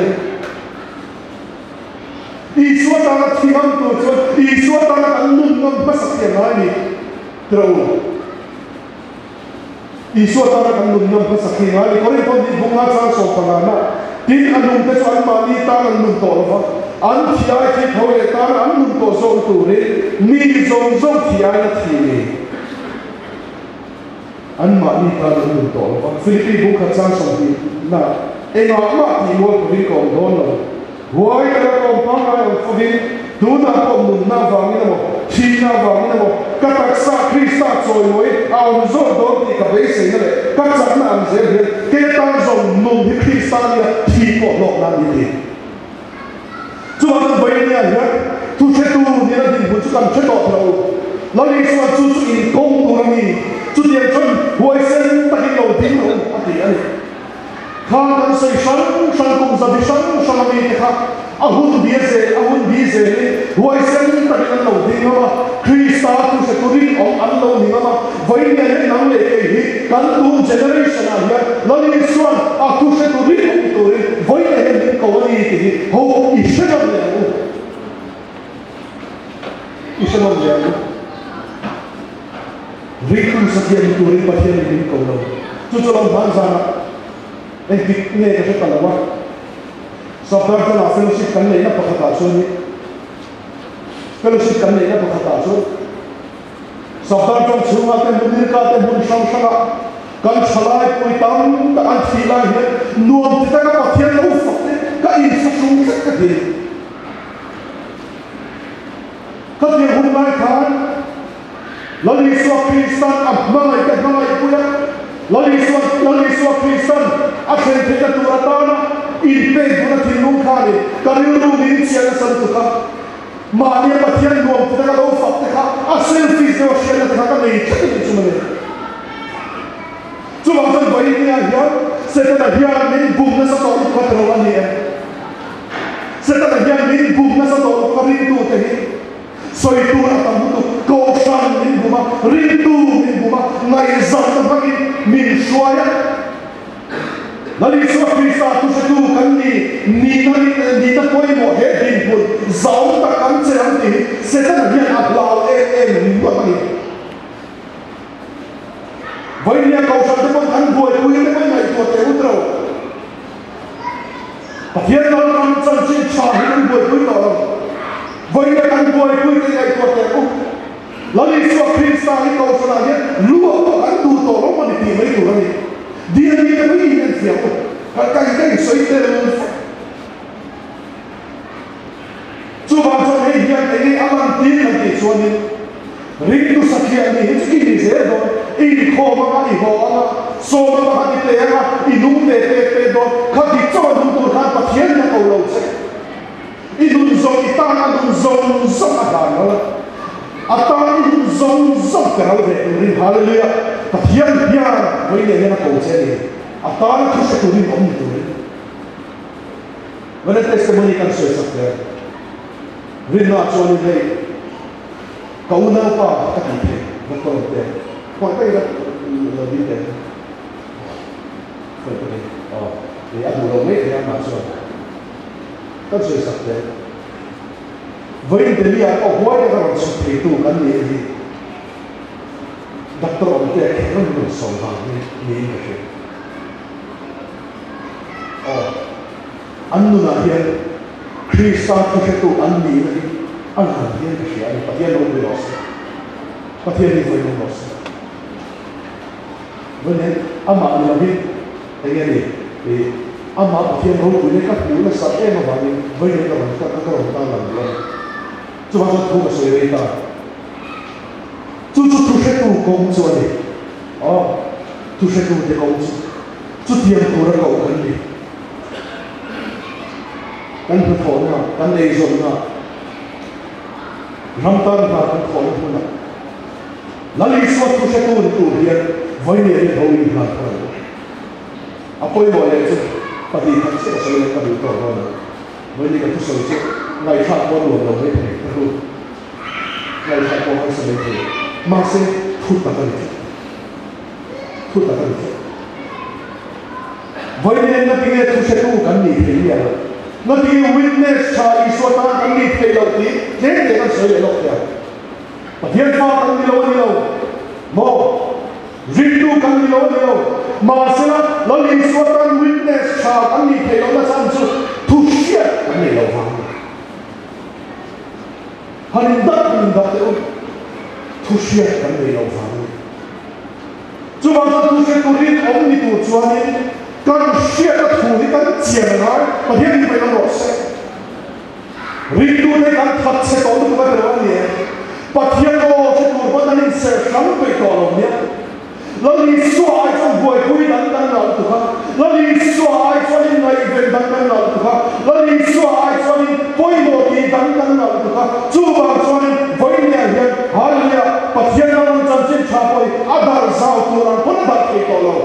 hi Isua tana thi ngam tur chuan Isua tana kan nun ngam hmasa khi a ngai ni tiraw u? Isua tana kan nun ngam hmasa khi ngai ni. Korinthon hi bunga chang 15 na tin a nungte chu anmahni tan an nun tawh lo va, an thi ai thi tho leh tana an nun tawh zawng turin mi zawng zawng thi aiin a thi ni. Anmahni tan an nun tawh lo va. Philippi bung khat chang 20 na engah mah tih mual pawhin ka awm dawn lo. Huai ka la kawm pangngai ang fovin, tunah pawh nunna avangin emaw, thihna avangin emaw, ka taksa Krista chawimawi a awm zawk dawn tih ka beiseina leh ka chakna ang zel hian kei atan zawng nun hi Krista nia thi pawh hlawk nan ni ti. Chuvang chuan Vainia hian thuhretu nila dinhmun chu kan hre tawh thei lo. Lal Isuan chu chu inkawng tur a ni, chutiang chuan huaisen takin lo ding rawh u a ti a ni. Kha kan sawi hrang hrang kum zabi hrang hrang a mite kha a hun bi a zel a hun bi zelin huaisen takin an lo ding ngam a, Krista thuhre turin awm an lo ni ngam a, vawiin hian nang leh kei hi kan tun generation ah hian Lal Isuan a thuhre turin awm turin vawiin hian min ko a ni tih hi ho i hre nawm leh ang u. I hre nawm leh ang u. Ringtu satliah ni turin Pathianin min ko lo. Chu chu lo hman zanah engtik nge ka hre ta lo a. Safdarjana fellowship kan neihna pakhatah chuan hi fellowship kan neihna pakhatah chuan Safdarjang chhunga te hmun Mirka te hmun hrang hranga kan thalai pui tam tak an thih lai hian nuam ti taka Pathian lo fak te ka inthlahrung tlat ka ti. Khatiang hun lai khan Lal Isua Kristan a hmangaih te hmangaihpui a, Lal Isua Lal Isua Kristan a thlen theihna tur atana inpek duhna thinlung khanin ka rilru min chiah nasa lutuk a, mahnia Pathian nuam ti taka lo fak te kha a selfish deuh a hriatna te kha ka nei tlat a nih chu mawle. Chuvang chuan Vawinia hian Setana hian min bum nasa tawh lutuk a tiro a ni e. Setana hian min bum nasa tawh lutuk a ringtute hi. Sawi tur a tam lutuk, Kohhran min bum a, ringtu min bum a, ngaihzamna hmangin min hruai a. Lal Isua Krista thuhretu kan ni, nihna nihna pawimawh he dinhmun zau tak kan che ang tih hi Setana hian a hlau em em ringawt a ni. Vawinia Kohhran te pawhin an buaipui te pawhin ngaihtuah teh ut lo. Pathian ram chanchin tha hi kan buaipui tawh lo. Vawinia kan buaipui te ngaihtuah teh u. Lal Isua Krista hi Kohhranah hian luah pawh kan duh tawh lo maw ni tih mai tur a ni. DNA te pawhin in enfiah u. Ka ka insawi tel fak. Chuvang chuan hei hian enge a lan tir kan tih chuanin ringtu satliah ni hi chu i ni zel dawn, i inkhawm anga, i haw anga, sawma pakhat i pe anga, i nung ve pek pek dawn, kha dik chaw a nung tur khan Pathian in a ko lo che. I nun zawng i tan a nun zawng zawng a hlan lo a, a tan i nun zawng zawng pe ral ve turin Hallelujah Pathian hian vawi leh hian a ko che a ni, a tan a thu hre turin awm ni turin. Vana testimony kan sawi chak hle. Rinna chuanin hei ka unaupa ka tih theih doctor te khawi takin a lo ding teh khawi takin aw ih a duh lo mai thei a mah chuan kan sawi chak hle. Vawiin Delhi ah pawh huai taka rawn chhuk theitu kan ni hi doctor awmte kher min rawn sawi vang hi niin ka hria. Aw, an nunah hian Krista thuhretu an nihna hi a lang hian ka hria a ni. Pathian lo pui rawh se. Pathian hi vawi lo rawh se. Vawi nen amah ni lovin eng nge ni ih amah Pathian ropui leh ka hmuh nasa em avangin vawi nen ka rawn ka ka rawn ta lang duh a ni. Chuvang chuan thu ka sawi rei ta. Chu chu thuhretu kawng chu a ni. Aw, thuhretute kawng chu. Chutiang tura koh kan ni. Kan hnathawhna, kan eizawnna, ram tan hna kan thawhna hmunah Lal Isua thuhretu ni tur hian vawinia hian ho in hlan thar ang u. A pawimawh leh chu pahnih khat chiah ka sawi leh ka duh tawk dawn a, vawinia ka thusawi chu ngaihthlak pawh nuam lo mai thei ka hlu. Ngaihsak pawh harsa mai thei. Mahse, thu tak a ni tlat. Thu tak a ni tlat. Vawiin ngatinge thu hretu kan nih thei miah lo? Ngatinge witness tha Isua tan kan nih theih loh tih tlem te kan sawi leh lawk thei ang. Pathian fa kan ni lo a ni lo maw? Ringtu kan ni lo a ni lo. Mahsela, Lal Isua tan witness tha kan nih theih lohna chhan chu thu hriat kan nei lo vang a ni. Han indak han indak teh u, thu hriat kan nei lo vang a ni. Chuvang chuan thu hriat tur rinawm ni tur chuanin kan hriatna thu hi kan chian a ngai, Pathian hi paih rawh se. Ringtute kan that chhe tawh lutuk a tel a ni e. Pathian aw hre tur pawn an inserh hrang peih tawh lo nia. Lal Isua ai chuan buaipui dang kan ngah lutuk a, Lal Isua ai chuanin ngaihven dang kan ngah lutuk a, Lal Isua ai chuanin pawimawh tih dang kan ngah lutuk a, chuvang chuanin vawinia hian Hallelujah Pathian ram chanchin tha pawh hi a darh zau tur ang pawn a darh thei tawh lo.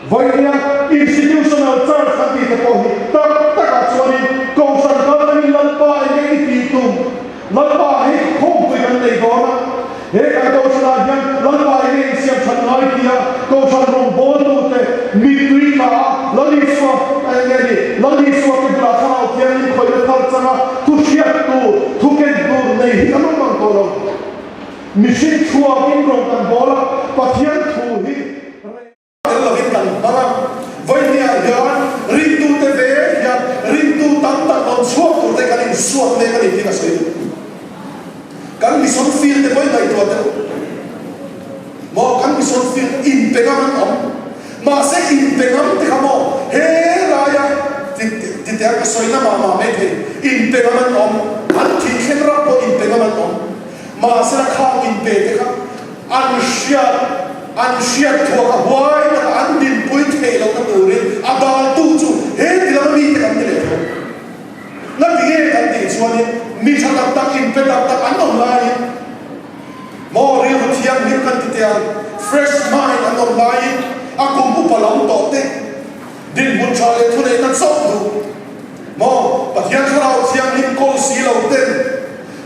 Vawinia Institutional Church kan tih te pawh hi tak takah chuanin Kohhran kal tangin Lalpa enge i tih tum? Lalpa hi khawmpui kan nei dawn a, he kan Kohhranah hian Lalpa enge insiam that ngai tia Kohhran rawngbawltute mittui tla a, Lal Isua enge ni? Lal Isua te bulah Thlarau Thianghlim khawihna thar changa thu hriat tur, thu ken tur nei hi kan awm ang tawh lo. Mihring chhuakin rawn kan bawl a, Pathian thu hi rei. Tel lovin kan hmang a, vawinia hian ringtute ve hian ringtu tam tak rawn chhuak turte kan insuat mek a ni tih ka sawi duh. Kan mission field te pawhin ngaihtuah deuh maw, kan mission field inpe ngam an awm, mahse inpe ngam te kha maw he laia ti te a ka sawi na mah mah mai thei, inpe ngam an awm, an thih thleng ram pawh inpe ngam an awm, mahse a khang inpe te kha An hriat, an hriat thuak a huai taka an dinpui theih lohna turin a daltu chu he ti lama mite kan ti leh tho. Ngati nge kan tih chuanin mi tha tak tak, inpe tak tak an awm laiin maw rilru thianghlim kan ti teh ang, fresh mind an awm laiin a kum upa lam tawh te dinhmun tha leh thuneihna chauh duh maw Pathian thlarau thianghlim kawl si lo ten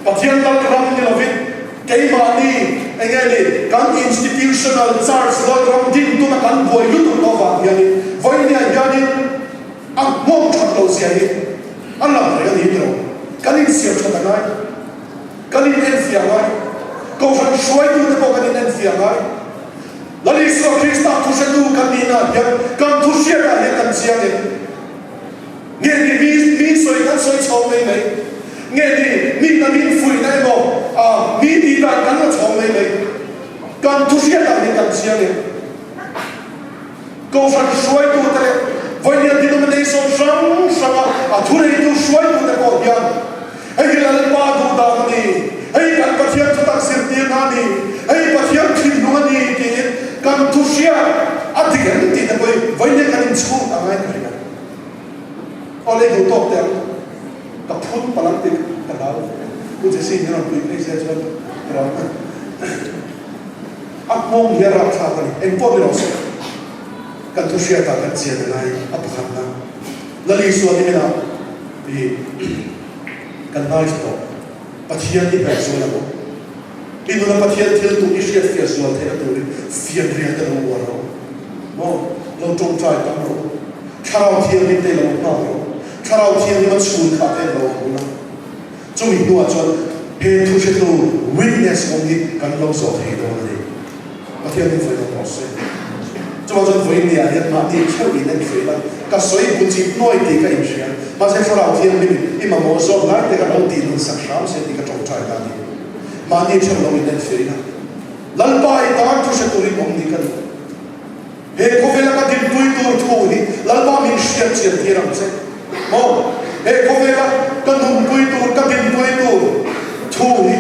Pathian lal ram ni lovin keimahni enge ni kan institutional church lal ram din tuna kan buai lutuk tawh vang hianin vawinia hianin a nghawng that loh zia hi a lang reng a ni tiraw? Kan insiam that a ngai, kan in enfiah ngai, Kohhran hruaitute pawh kan in enfiah ngai. Lal Isua Krista thuhretu kan nihna hian kan thuhriatah hian kan chiang em? Nge ni mi mi sawi kan sawi chhawng mai mai? Nge ni mi na min fuihna emaw a mi tih dan kan la chhawng mai mai? Kan thu hriat ah hian kan chiang em? Kohhran hruaitute leh vawinia denomination hrang hranga a thuneitu hruaitute pawh hian hei hi Lalpa duh dan a ni, hei kan Pathian thutak zirtirna a ni, hei Pathian thinlung a ni tiin kan thu hriat a dik em tih te pawh hi vawinia kan inchhut a ngai ta reng a. Aw lei duh tawk teh ang, ka phun palh ang tih ka hlau. Pu Jesse min rawn pui phei se chuan ka rawn a nghawng hi a rapthlak a ni. Eng pawh ni lo se, kan thu hriatah kan chian a ngai a pakhatna. Lal Isua ni hmela i kan ngaithla tawh. Pathian i hnaih zual ang u. I nuna Pathian thil tum i hriat fiah zual theihna turin fian rial te lo uar rawh. Maw? Lo tawngtai tam rawh. Thlarau Thianghlim te lo nghak rawh. Thlarau Thianghlim a chhun kha te lo awm a. Chumi hnuah chuan he thu hretu, witness, awm hi kan lo zawh thei dawn a ni. Pathian hi vawi lo tawh se. Chuvang chuan vawiin ni ah hian mahni theuh in en hrih la, ka sawi bu chip nuai tih ka inhria. Mahse Thlarau Thianghlim in i mamawh zawk lai te kha lo tih nun sak hram se tih ka tawngtai ta a ni. Mahni theuh lo in en hrih la, Lalpa i tan thu hre turin awm ni ka duh. He khawvela ka dinpui tur thu hi Lalpa min hriat chian tir ang che. Maw? He khawvela ka nunpui tur, ka dinpui tur thu hi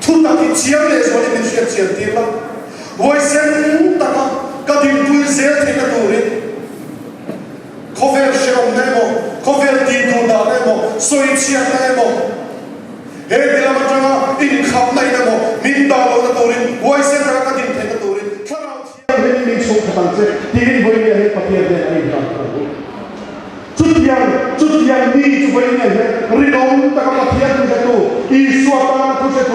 thu tak hi chiang leh zualin min hriat chian tir la. Huaisen taka ka dinpui zel theihna turin khawvel hrehawmna emaw, khawvel tihduh dahna emaw, sawichhiatna emaw, he ti lam atanga inkhapna in emaw min dah lohna turin huaisen taka ka din theihna turin Thlarau Thianghlim min chhung khat ang che tiin vawinia hian Pathian nen an inhlan khat ang u. Chutiang, chutiang mi chu vawinia hian rinawm taka Pathian thuhretu, Isua tana thuhretu.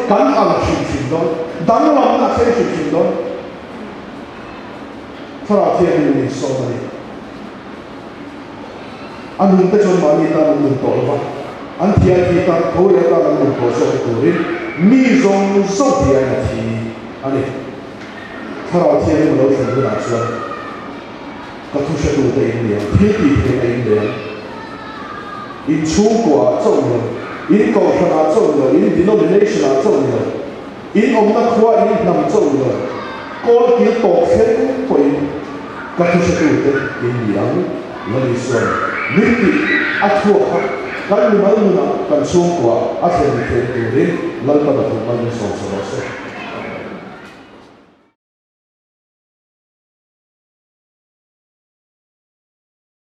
kan ang hrim hrim dawn, danglamna a thleng hrim hrim dawn. Thlarau Thianghlim min sawm a ni. A nun te chuan mahni tan an nun tawh lo va, an thian thi tan tho leh atan an nun tawh zawk te turin mi zawng zawng thiain a thi a ni. Thlarau Thianghlim a lo thlen hunah chuan ka thu hretute in ni ang, thil tih theihna in nei ang. In chhungkuaah chauh ni lo, in kohhranah chauh ni lo, in denomination-ah chauh ni lo, In awmna khua in hnam chauh ni lo, kawl kil tawp thleng pawhin ka thuhretute in ni ang. Lali chuan min tih a thuak kha kan mimal nunah kan chhungkua a thlen ni theih turin Lalpan a thawk mal min sawm sa rawh se.